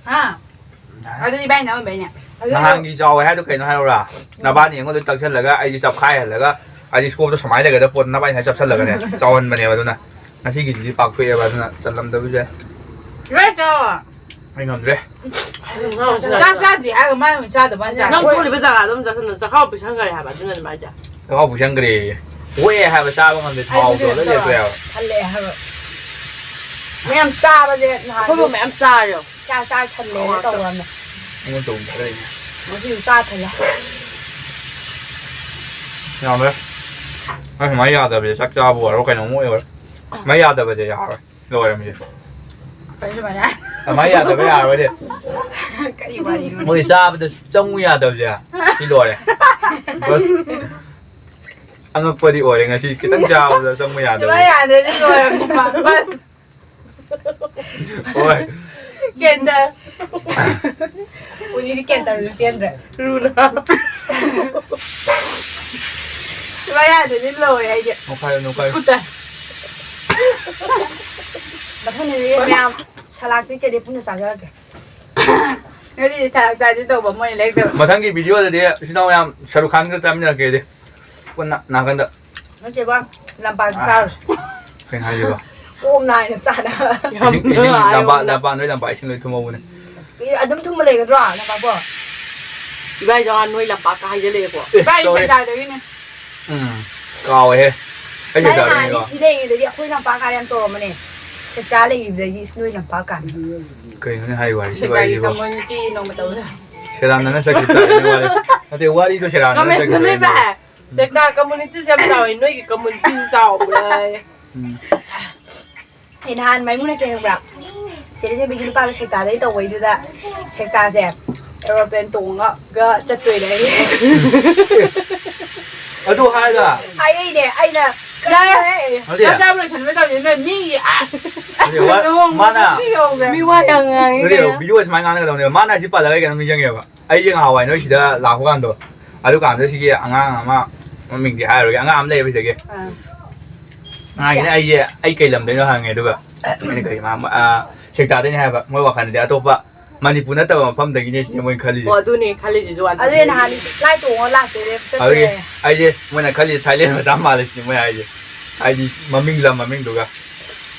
ꯍꯥ? ꯑꯗꯨꯗꯤ ꯏꯕꯥꯅꯤ ꯅꯝꯃꯝꯕꯩꯅꯦ꯫ ꯑꯗꯨ ꯅꯍꯥꯟꯒꯤ ꯆꯥꯎꯋꯦ ꯍꯥꯏꯗꯣ ꯀꯩꯅꯣ ꯍꯥꯏꯔꯛꯎꯔꯥ? ꯅꯕꯥꯅꯤ ꯑꯩꯉꯣꯟꯗ ꯇꯛꯁꯜꯂꯒ ꯑꯩꯁꯦ ꯆꯞꯈꯥꯏꯍꯜꯂꯒ, ꯍꯥꯏꯗꯤ ꯁ꯭ꯀꯣꯞꯇꯣ ꯁꯨꯃꯥꯏꯅ ꯂꯩꯒꯗꯕ ꯄꯣꯠꯇꯣ ꯅꯕꯥꯅꯤ ꯍꯥꯏꯅ ꯆꯞꯁꯜꯂꯒꯅꯦ, ꯆꯥꯎꯍꯟꯕꯅꯦꯕ꯫ ꯑꯗꯨꯅ ꯉꯁꯤꯒꯤꯁꯤꯗꯤ ꯄꯥꯛꯊꯣꯛꯑꯦꯕ, ꯑꯗꯨꯅ ꯆꯜꯂꯝꯗꯕꯁꯨ ꯌꯥꯏ꯫ ꯂꯣꯏ ꯆꯥꯎ꯫ ꯑꯩ ꯉꯝꯗ꯭ꯔꯦ꯫ ꯆꯥꯛ ꯆꯥꯗ꯭ꯔꯤ ꯍꯥꯏꯔꯒ ꯃꯥꯏ ꯑꯣꯏꯅ ꯆꯥꯗꯕ ꯋꯥꯅꯤ ꯆꯥꯔꯦ꯫ ꯅꯪ ꯊꯣꯛꯂꯤꯕ ꯖꯒꯥꯗꯣ ꯑꯗꯨꯝ ꯆꯥꯁꯤꯟꯅ ꯆꯈꯥꯎ ꯄꯤꯛꯁꯟꯈꯔꯦ ꯍꯥꯏꯕ, ꯑꯗꯨꯅꯅꯦ ꯃꯥꯏꯁꯦ꯫ ꯆꯈꯥꯎ ꯄꯤꯛꯁꯟꯈ꯭ꯔꯦꯌꯦ꯫ ꯑꯣꯛꯑꯦ ꯍꯥꯏꯕ, ꯆꯥꯕ ꯉꯝꯗꯦ, ꯊꯥꯎꯗꯣ ꯑꯩꯁꯨꯅꯦ ꯂꯣꯏ ꯂꯦꯞꯄꯦ ꯍꯥꯏꯕ꯫ ꯍꯜꯂꯛꯑꯦ ꯍꯥꯏꯕ꯫ ꯃꯌꯥꯝ ꯆꯥꯕꯁꯦ ꯅꯍꯥꯟ ꯑꯩꯈꯣꯏꯕꯨ ꯃꯌꯥꯝ ꯆꯥꯔꯦ꯫ ꯆꯥ ꯆꯥ ꯊꯜꯂꯦꯅ ꯇꯧꯔꯝꯃꯦ꯫ ꯑꯩꯉꯣꯟꯗ ꯇꯧꯕ ꯈꯔ ꯂꯩꯅꯦ꯫ ꯉꯁꯤꯁꯨ ꯆꯥ ꯊꯜꯂꯦ꯫ ꯌꯥꯝꯃꯦ꯫ ꯑꯩ ꯁꯨꯃꯥꯏꯅ ꯌꯥꯗꯕꯁꯦ ꯆꯥꯛ ꯆꯥꯕ ꯑꯣꯏꯔꯣ ꯀꯩꯅꯣꯝ ꯑꯣꯏꯔꯣ꯫ ꯁꯨꯃꯥꯏꯅ ꯌꯥꯗꯕꯁꯦ ꯌꯥꯔꯣꯏ꯫ ꯂꯣꯏꯔꯝꯃꯦ꯫ ꯀꯩꯅꯣ ꯁꯨꯃꯥꯏꯅ ꯍꯥꯏ-, ꯀꯃꯥꯏꯅ ꯌꯥꯗꯕ ꯌꯥꯔꯣꯏꯗꯤ? ꯀꯔꯤ ꯋꯥꯔꯤꯅꯣ? ꯃꯣꯏ ꯆꯥꯕꯗ ꯆꯪꯉꯨ ꯌꯥꯗꯕꯁꯦ ꯁꯤ ꯂꯣꯏꯔꯦ꯫ ꯕꯁ꯫ ꯑꯉꯛꯄꯗꯤ ꯑꯣꯏꯔꯦ ꯉꯁꯤ ꯈꯤꯇꯪ ꯆꯥꯕꯗ ꯆꯪꯕ ꯌꯥꯗꯕ꯫ ꯁꯨꯃꯥꯏꯅ ꯌꯥꯗ꯭ꯔꯗꯤ ꯂꯣꯏꯔꯝꯅꯦꯕ꯫ ꯕꯁ꯫ ꯍꯣꯏ꯫ ꯀꯦꯟꯗ꯫ ꯎꯂꯤꯗꯤ ꯀꯦꯟ ꯇꯧꯔꯁꯨ ꯆꯦꯟꯗ꯭ꯔꯦ꯫ ꯔꯨꯅ꯫ ꯁꯨꯃꯥꯏꯅ ꯌꯥꯗ꯭ꯔꯗꯤ ꯂꯣꯏꯔꯦ ꯑꯩꯗꯤ꯫ ꯅꯣꯛꯈꯥꯏꯌꯨ, ꯅꯣꯛꯈꯥꯏꯌꯨ꯫ ꯈꯨꯠꯇ꯫ ꯃꯊꯪꯗꯗꯤ ꯃꯌꯥꯝ ꯁꯂꯥꯠꯇꯤ ꯀꯩꯗꯤ ꯄꯨꯟꯅ ꯆꯥꯖꯔꯒꯦ꯫ ꯉꯁꯤꯗꯤ ꯁꯂꯥꯠ ꯆꯥꯁꯦ ꯇꯧꯕ ꯃꯣꯏꯅ ꯂꯩꯔꯛꯇꯕ꯫ ꯃꯊꯪꯒꯤ ꯚꯤꯗꯤꯑꯣꯗꯗꯤ ꯏꯆꯤꯟ ꯏꯅꯥꯎ ꯃꯌꯥꯝ ꯁꯔꯨꯛ ꯈꯥꯟꯒ ꯆꯥꯃꯤꯟꯅꯔꯛꯀꯦ ꯑꯩꯗꯤ꯫ ꯄꯨꯟꯅ ꯅꯥꯀꯟꯗ꯫ ꯅꯠꯇꯦꯕ, ꯂꯝꯄꯥꯛꯇ ꯑꯥ꯫ ꯆꯥꯔꯨꯁꯦ꯫ ꯀꯩꯅꯣ ꯍꯥꯏꯁꯤꯕꯣ? ꯀꯣꯝꯅ ꯍꯥꯏꯅ ꯆꯥꯅꯕ꯫ ꯏꯁꯤꯡ, ꯏꯁꯤꯡ ꯂꯝꯄꯥꯛ, ꯂꯝꯄꯥꯛ, ꯅꯣꯏ ꯂꯝꯄꯥꯛ ꯏꯁꯤꯡ ꯂꯣꯏ ꯊꯨꯝꯍꯧꯕꯅꯦ꯫ ꯑꯦ, ꯑꯗꯨꯝ ꯊꯨꯝꯕ ꯂꯩꯒꯗ꯭ꯔꯣ ꯂꯝꯄꯥꯛꯄꯣ? ꯏꯕꯥꯏ ꯖꯋꯥꯟ ꯅꯣꯏ ꯂꯝꯄꯥꯛꯀ ꯍꯥꯏꯖꯜꯂꯛꯑꯦꯀꯣ꯫ ꯑꯦ, ꯏꯕꯥꯏ ꯇꯧꯔꯦ꯫ ꯁꯦꯛꯇꯥꯗꯒꯤꯅꯦ꯫ ꯎꯝ, ꯀꯥꯎꯋꯦꯍꯦ꯫ ꯑꯩ ꯅꯪ ꯁꯦꯛꯇꯥꯗꯒꯤꯅꯤꯀꯣ꯫ ꯅꯍꯥꯟꯗꯤ ꯁꯤ ꯂꯩꯔꯤꯉꯩꯗꯗꯤ ꯑꯩꯈꯣꯏ ꯂꯝꯄꯥꯛ ꯀꯥꯏꯅ ꯌꯥꯝ ꯇꯧꯔꯝꯕꯅꯦ꯫ ꯁꯦꯛꯇꯥ ꯂꯩꯈꯤꯕꯗꯒꯤ ꯏꯁ ꯅꯣꯏ ꯂꯝꯄꯥꯛ ꯀꯥꯏꯅ꯫ ꯀꯩꯅꯣꯅꯦ ꯍꯥꯏꯔꯤꯕ ꯋꯥꯔꯤꯁꯤꯕꯣ ꯁꯦꯛꯇꯥꯒꯤ ꯑꯩꯁꯤꯕꯣ? ꯀꯝꯃ꯭ꯌꯨꯅꯤꯇꯤ ꯅꯣꯡꯃ ꯇꯧꯁꯦ꯫ ꯁꯦꯔꯥꯟꯅꯅ ꯆꯠꯈꯤꯕ ꯇꯥꯔꯦꯅꯦ ꯋꯥꯔꯤ꯫ ꯅꯠꯇꯦ, ꯋꯥꯔꯤꯗꯣ ꯁꯦꯔꯥꯟꯅꯅ ꯀꯃꯦꯟ ꯆꯠꯈꯤꯕ ꯅꯣꯏ ꯇꯥꯔꯦꯅꯦ꯫ ꯕꯥꯏ꯫ ꯁꯦꯛꯇꯥ ꯀꯝꯃ꯭ꯌꯨꯅꯤꯇꯤꯁꯦ ꯌꯥꯝ ꯆꯥꯎꯋꯦ, ꯅꯣꯏꯒꯤ ꯀꯝꯃ꯭ꯌꯨꯅꯤꯇꯤꯁꯨ ꯆꯥꯎꯕ꯭ꯔꯥ? ꯎꯝ꯫ ꯑꯩ ꯅꯍꯥꯟ ꯃꯩꯃꯨꯅ ꯀꯩ ꯈꯪꯕ꯭ꯔꯥ? ꯆꯦ ꯂꯩꯁꯦꯝꯕꯤꯒꯤ ꯅꯨꯄꯥꯗꯣ ꯁꯦꯛꯇꯥꯗꯩ ꯇꯧꯕꯩꯗꯨꯗ ꯁꯦꯛꯇꯥꯁꯦ ꯑꯦꯔꯣꯄ꯭ꯂꯦꯟ ꯇꯣꯡꯉꯒ ꯆꯠꯇꯣꯏꯅꯦ ꯑꯩ꯫ ꯑꯗꯨ ꯍꯥꯏꯔꯒ ꯍꯥꯏꯔꯛꯏꯅꯦ ꯑꯩꯅ꯫ ꯅꯠꯇꯦ꯫ ꯆꯥꯛ ꯆꯥꯕ ꯂꯣꯏꯁꯟꯕ ꯃꯇꯝꯁꯤ ꯅꯣꯏ ꯃꯤꯒꯤ ꯑꯁ ꯅꯠꯇꯦ, ꯋꯥ- ꯃꯥꯅ ꯌꯧꯈ꯭ꯔꯦ꯫ ꯃꯤ ꯋꯥ ꯌꯥꯝ ꯉꯥꯡꯉꯤ ꯅꯠꯇꯦ, ꯀꯩꯅꯣ꯫ ꯚꯤꯗꯤꯑꯣ ꯁꯨꯃꯥꯏꯅ ꯉꯥꯡꯒꯗꯧꯅꯦꯕ꯫ ꯃꯥꯅ ꯑꯁꯤ ꯄꯜꯂꯒ ꯑꯩ ꯀꯩꯅꯣꯝ ꯅꯤꯡꯁꯤꯡꯉꯦꯕ꯫ ꯑꯩꯁꯦ ꯉꯍꯥꯟꯋꯥꯏ ꯅꯣꯏ ꯁꯤꯗ ꯂꯥꯛꯄ ꯀꯥꯟꯗꯣ, ꯑꯗꯨꯀꯥꯟꯗ ꯁꯤꯒꯤ ꯑꯉꯥꯡ ꯑꯃ, ꯃꯃꯤꯡꯗꯤ ꯍꯥꯏꯔꯔꯣꯏꯒꯦ, ꯑꯉꯥꯡ ꯑꯃ ꯂꯩꯌꯦꯕ ꯁꯤꯗꯒꯤ꯫ ꯑꯥ꯫ ꯑꯉꯥꯡꯁꯤꯅ ꯑꯩꯁꯦ ꯑꯩ ꯀꯩ ꯂꯝꯗꯩꯅꯣ ꯍꯪꯉꯦ, ꯑꯗꯨꯒ ꯑꯩꯅ ꯀꯔꯤ ꯃꯥ ꯑꯥ, ꯁꯦꯛꯇꯥꯗꯩꯅꯦ ꯍꯥꯏꯕ꯫ ꯃꯣꯏ ꯋꯥꯈꯜꯗꯗꯤ ꯑꯇꯣꯞꯄ ꯃꯅꯤꯄꯨꯔ ꯅꯠꯇꯕ ꯃꯐꯝꯗꯒꯤꯅꯦ ꯁꯤꯅꯦ ꯃꯣꯏ ꯈꯜꯂꯤꯁꯦ꯫ ꯑꯣ ꯑꯗꯨꯅꯦ ꯈꯜꯂꯤꯁꯤꯁꯨ ꯑꯗꯨꯅꯦ꯫ ꯑꯗꯨꯅꯦ ꯅꯍꯥꯟ ꯐ꯭ꯂꯥꯏꯠ ꯇꯣꯡꯉ ꯂꯥꯛꯇꯣꯏꯅꯦ ꯑꯗꯨꯒꯤ ꯆꯠꯇꯣꯏꯅꯦ꯫ ꯑꯩꯁꯦ ꯃꯣꯏꯅ ꯈꯜꯂꯤꯁꯦ ꯊꯥꯏꯂꯦꯟ ꯃꯆꯥ ꯃꯥꯜꯂꯦ ꯁꯤꯅꯦ ꯃꯣꯏ ꯍꯥꯏꯁꯦ꯫ ꯍꯥꯏꯗꯤ ꯃꯃꯤꯡ, ꯂꯝ ꯃꯃꯤꯡꯗꯨꯒ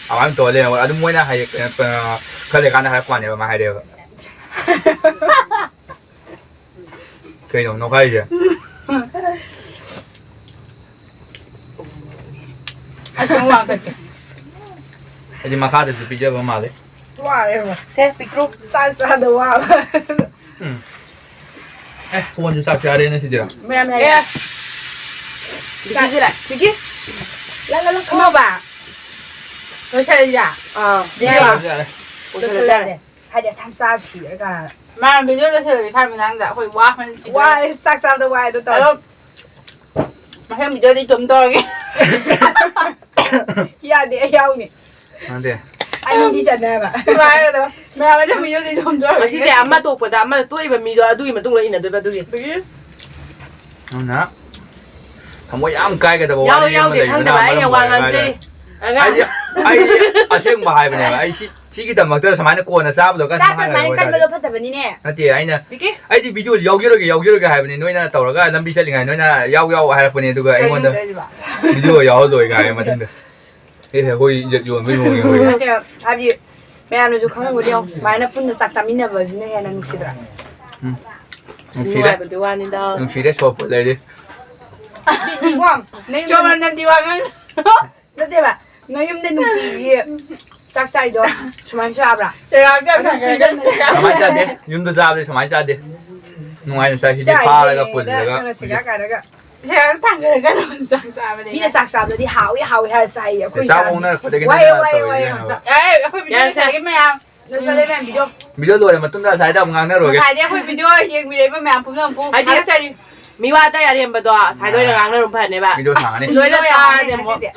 ꯑꯗꯨꯃꯥꯏꯅ ꯇꯧꯔ ꯂꯩꯔꯝꯃꯒ ꯑꯗꯨꯝ ꯃꯣꯏꯅ ꯍꯥꯏꯌꯦ, ꯀꯩꯅꯣ, ꯀꯩꯅꯣ, ꯈꯔ ꯂꯩꯔꯀꯥꯟꯗ ꯍꯥꯏꯔꯛꯄ ꯋꯥꯅꯦꯕ, ꯃꯥ ꯍꯥꯏꯔꯛꯑꯦꯕ꯫ ꯀꯩꯅꯣ ꯅꯣꯛꯈꯥꯏꯔꯤꯁꯦ? ꯑꯩ ꯈꯤꯇꯪ ꯋꯥꯡꯈꯠꯀꯦ꯫ ꯍꯥꯏꯗꯤ ꯃꯈꯥꯗꯁꯨ ꯄꯤꯖꯕ ꯃꯥꯜꯂꯦ꯫ ꯋꯥꯔꯦꯕ꯫ ꯁꯦ ꯄꯤꯛꯇ꯭ꯔꯨ꯫ ꯆꯥꯛ ꯆꯥꯗ ꯋꯥꯕ꯫ ꯎꯝ꯫ ꯑꯦ, ꯐꯣꯟꯁꯨ ꯆꯥꯛ ꯆꯥꯔꯦꯅ ꯁꯤꯗꯤꯔ꯫ ꯃꯌꯥꯝ ꯑꯦ ꯍꯥꯏ꯫ ꯕꯤꯀꯤꯁꯤꯔ꯫ ꯕꯤꯀꯤ꯫ ꯂꯪ ꯂꯪ ꯂꯪ꯫ ꯈꯪꯉꯕ? ꯂꯣꯏꯁꯜꯂꯁꯤꯔ? ꯑꯥ꯫ ꯌꯥꯔꯕ? ꯂꯣꯏꯁꯜꯂꯁꯦ꯫ ꯂꯣꯏꯁꯜꯂꯦ꯫ ꯍꯥꯏꯗꯤ ꯑꯁꯥꯝ ꯆꯥꯕ ꯁꯤꯔꯦ ꯀꯥꯏꯅ꯫ ꯃꯌꯥꯝ ꯚꯤꯗꯤꯑꯣ ꯂꯣꯏꯁꯜꯂꯁꯤ ꯈꯥꯏ ꯃꯅꯥꯡꯗ ꯑꯩꯈꯣꯏ ꯋꯥ ꯍꯟꯁꯤꯗ꯫ ꯋꯥꯔꯦ, ꯆꯥꯛ ꯆꯥꯕꯗ ꯋꯥꯏ ꯑꯗꯣ ꯇꯧꯔꯦ꯫ ꯑꯗꯣ ꯃꯊꯪ ꯚꯤꯗꯤꯑꯣꯗꯤ ꯏꯇꯣꯝ ꯇꯧꯔꯒꯦ꯫ ꯌꯥꯗꯦ, ꯑꯩ ꯌꯥꯎꯅꯤ꯫ ꯅꯠꯇꯦ꯫ ꯑꯅꯤꯗꯤ ꯆꯠꯅꯕ꯫ ꯅꯨꯡꯉꯥꯏꯔꯦ ꯑꯗꯣ꯫ ꯃꯌꯥꯝ ꯃꯊꯪ ꯚꯤꯗꯤꯑꯣꯗꯤ ꯏꯇꯣꯝ ꯇꯧꯔꯒꯦ꯫ ꯉꯁꯤꯁꯦ ꯑꯃ ꯇꯣꯛꯄꯗ ꯑꯃꯅ ꯇꯣꯛꯏꯕ ꯃꯤꯗꯣ ꯑꯗꯨꯒꯤ ꯃꯇꯨꯡ ꯏꯟꯅꯗꯣꯏꯕ ꯑꯗꯨꯒꯤ꯫ ꯑꯗꯒꯤ ꯑꯗꯨꯅ ꯊꯃꯣꯏ ꯌꯥꯝ ꯀꯥꯏꯒꯗꯕ ꯌꯥꯎꯗꯦ ꯋꯥꯔꯤ ꯑꯃ ꯌꯥꯎꯗꯦ ꯂꯩꯕꯅ ꯈꯪꯗꯕ ꯑꯩꯅ ꯃꯔꯝ ꯋꯥ ꯑꯣꯏꯔꯒ ꯉꯥꯡꯖꯔꯤ꯫ ꯍꯥꯏꯗꯤ ꯑꯩꯗꯤ ꯑꯁꯦꯡꯕ ꯍꯥꯏꯕꯅꯦꯕ꯫ ꯑꯩ ꯁꯤ, ꯁꯤꯒꯤꯗꯃꯛꯇ ꯁꯨꯃꯥꯏꯅ ꯀꯣꯟꯅ ꯆꯥꯕꯗꯣ ꯀꯟꯅ ꯆꯥꯛꯇ ꯍꯥꯏꯔꯣꯏ ꯑꯗꯨꯃꯥꯏꯅ ꯍꯥꯏꯇꯥꯔꯦ꯫ ꯀꯟꯕꯗꯣ ꯐꯠꯇꯕꯅꯤꯅꯦ꯫ ꯅꯠꯇꯦ, ꯑꯩꯅ ꯕꯤꯀꯤ꯫ ꯑꯩꯗꯤ ꯚꯤꯗꯤꯑꯣꯁꯤ ꯌꯥꯎꯈꯤꯔꯣꯏꯒꯦ, ꯌꯥꯎꯈꯤꯔꯣꯏꯒꯦ ꯍꯥꯏꯕꯅꯤ꯫ ꯅꯣꯏꯅ ꯇꯧꯔꯒ ꯂꯝꯕꯤ ꯆꯠꯂꯤꯉꯥꯏ ꯅꯣꯏꯅ ꯌꯥꯎ ꯌꯥꯎ ꯍꯥꯏꯔꯛꯄꯅꯦ, ꯑꯗꯨꯒ ꯑꯩꯉꯣꯟꯗ ꯀꯩꯅꯣ ꯇꯧꯔꯤꯁꯤꯕꯣ? ꯚꯤꯗꯤꯑꯣ ꯌꯥꯎꯍꯜꯂꯣꯏ ꯀꯥꯏ ꯃꯊꯪꯗ꯫ ꯑꯦ, ꯑꯩꯈꯣꯏ ꯏꯖꯠ ꯌꯣꯟꯕꯩ ꯃꯑꯣꯡꯅꯤ ꯑꯩꯈꯣꯏ꯫ ꯅꯠꯇꯦ, ꯍꯥꯏꯕꯗꯤ ꯃꯌꯥꯝꯅꯁꯨ ꯈꯪꯉꯝꯒꯅꯤ ꯌꯦꯡꯉꯣ꯫ ꯁꯨꯃꯥꯏꯅ ꯄꯨꯟꯅ ꯆꯥꯛ ꯆꯥꯃꯤꯟꯅꯕꯁꯤꯅ ꯍꯦꯟꯅ ꯅꯨꯡꯁꯤꯗ꯭ꯔꯥ? ꯅꯨꯡꯁꯤꯔꯦ, ꯅꯨꯡꯉꯥꯏꯕꯗꯤ ꯋꯥꯅꯤꯗ꯫ ꯅꯨꯡꯁꯤꯔꯦ, ꯁꯣꯔ ꯐꯨꯠ ꯂꯩꯔꯤ꯫ ꯕꯤꯠꯅꯤꯀꯣ, ꯅꯪ ꯆꯣꯃꯟꯗꯗꯤ ꯋꯥ ꯉꯥꯡ-, ꯅꯠꯇꯦꯕ, ꯅꯌꯨꯝꯗ ꯅꯨꯡꯇꯤꯒꯤ ꯆꯥꯛ ꯆꯥꯏꯗꯣ ꯁꯨꯃꯥꯏꯅ ꯆꯥꯕ꯭ꯔꯥ? ꯆꯩꯔꯥꯛꯁꯦ ꯌꯥꯝ ꯊꯥꯡꯒꯠꯂꯦ꯫ ꯀꯃꯥꯏꯅ ꯆꯥꯗꯦ? ꯌꯨꯝꯗ ꯆꯥꯕꯗꯤ ꯁꯨꯃꯥꯏꯅ ꯆꯥꯗꯦ꯫ ꯅꯨꯡꯉꯥꯏꯅ ꯆꯥꯏ ꯁꯤꯗꯤ, ꯐꯥꯔꯒ ꯄꯨꯜꯂꯒ꯫ ꯅꯪꯅ ꯁꯤꯡꯒꯥ ꯀꯥꯏꯔꯒ꯫ ꯁꯦ ꯊꯥꯡꯒꯠꯂꯒ ꯆꯥꯛ ꯆꯥꯕꯅꯦ꯫ ꯃꯤꯅ ꯆꯥꯛ ꯆꯥꯕꯗꯗꯤ ꯍꯥꯎꯏ ꯍꯥꯎꯏ ꯍꯥꯏꯔ ꯆꯥꯏꯌꯦ꯫ ꯑꯩꯈꯣꯏ ꯆꯥꯕ ꯆꯥꯕꯗꯤ ꯍꯧꯅꯔꯛꯄꯗꯒꯤ ꯋꯥꯏ ꯅꯪꯅ ꯋꯥꯏ ꯇꯧꯔꯤꯁꯦ ꯋꯥꯏ ꯌꯦꯡꯉꯣ꯫ ꯍꯥꯏꯕ꯫ ꯑꯦ, ꯑꯩꯈꯣꯏ ꯕꯤꯗꯤꯑꯣ ꯌꯥꯔꯦꯁꯦ꯫ ꯂꯩꯁꯥꯕꯤ ꯃꯌꯥꯝ꯫ ꯂꯣꯏꯁꯜꯂꯦ ꯃꯌꯥꯝ ꯕꯤꯗꯤꯑꯣ꯫ ꯕꯤꯗꯤꯑꯣ ꯂꯣꯏꯔ ꯃꯇꯨꯡꯗ ꯑꯁꯥꯏꯗ ꯑꯃꯨꯛ ꯉꯥꯡꯅꯔꯨꯔꯒꯦ꯫ ꯉꯁꯥꯏꯗꯤ ꯑꯩꯈꯣꯏ ꯕꯤꯗꯤꯑꯣ ꯌꯦꯡꯕꯤꯔꯛꯏꯕ ꯃꯌꯥꯝ ꯄꯨꯝꯅꯃꯛꯄꯨ ꯍꯥꯏꯗꯤ ꯊꯥꯒꯠꯆꯔꯤ꯫ ꯃꯤ ꯋꯥ ꯑꯇꯩ ꯑꯔꯦꯝꯕꯗꯣ ꯑꯁꯥꯏꯗ ꯑꯣꯏꯅ ꯉꯥꯡꯅꯔꯨ ꯐꯅꯦꯕ꯫ ꯕꯤꯗꯤꯑꯣ ꯁꯥꯡꯉꯅꯤ꯫ ꯂꯣꯏꯅ ꯕꯤꯗꯤꯑꯣ ꯌꯥꯝꯃꯦ ꯇꯥꯔꯅꯤ ꯑꯃꯨꯛ꯫ ꯉꯁꯤꯗꯤ꯫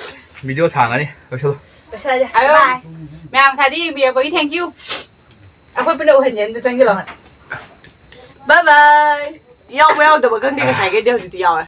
ꯕꯤꯗꯤꯑꯣ ꯁꯥꯡꯉꯅꯤ꯫ ꯂꯣꯏꯁꯜꯂꯣ꯫ ꯂꯣꯏꯁꯜꯂꯁꯦ꯫ ꯑꯗꯣ ꯕꯥꯏ꯫ ꯃꯌꯥꯝ ꯉꯁꯥꯏꯗꯤ ꯌꯦꯡꯕꯤꯔꯛꯄꯒꯤ thank you꯫ ꯑꯩꯈꯣꯏ ꯄꯨꯟꯅ ꯎꯍꯟꯁꯦ ꯑꯝꯇ ꯆꯪꯁꯤꯜꯂꯣ꯫ ꯕꯥꯏ ꯕꯥꯏ꯫ ꯌꯥꯎꯕ ꯌꯥꯎꯗꯕ ꯈꯪꯗꯦ, ꯉꯁꯥꯏꯈꯩꯗꯤ ꯍꯧꯖꯤꯛꯇꯤ ꯌꯥꯎꯔꯦ꯫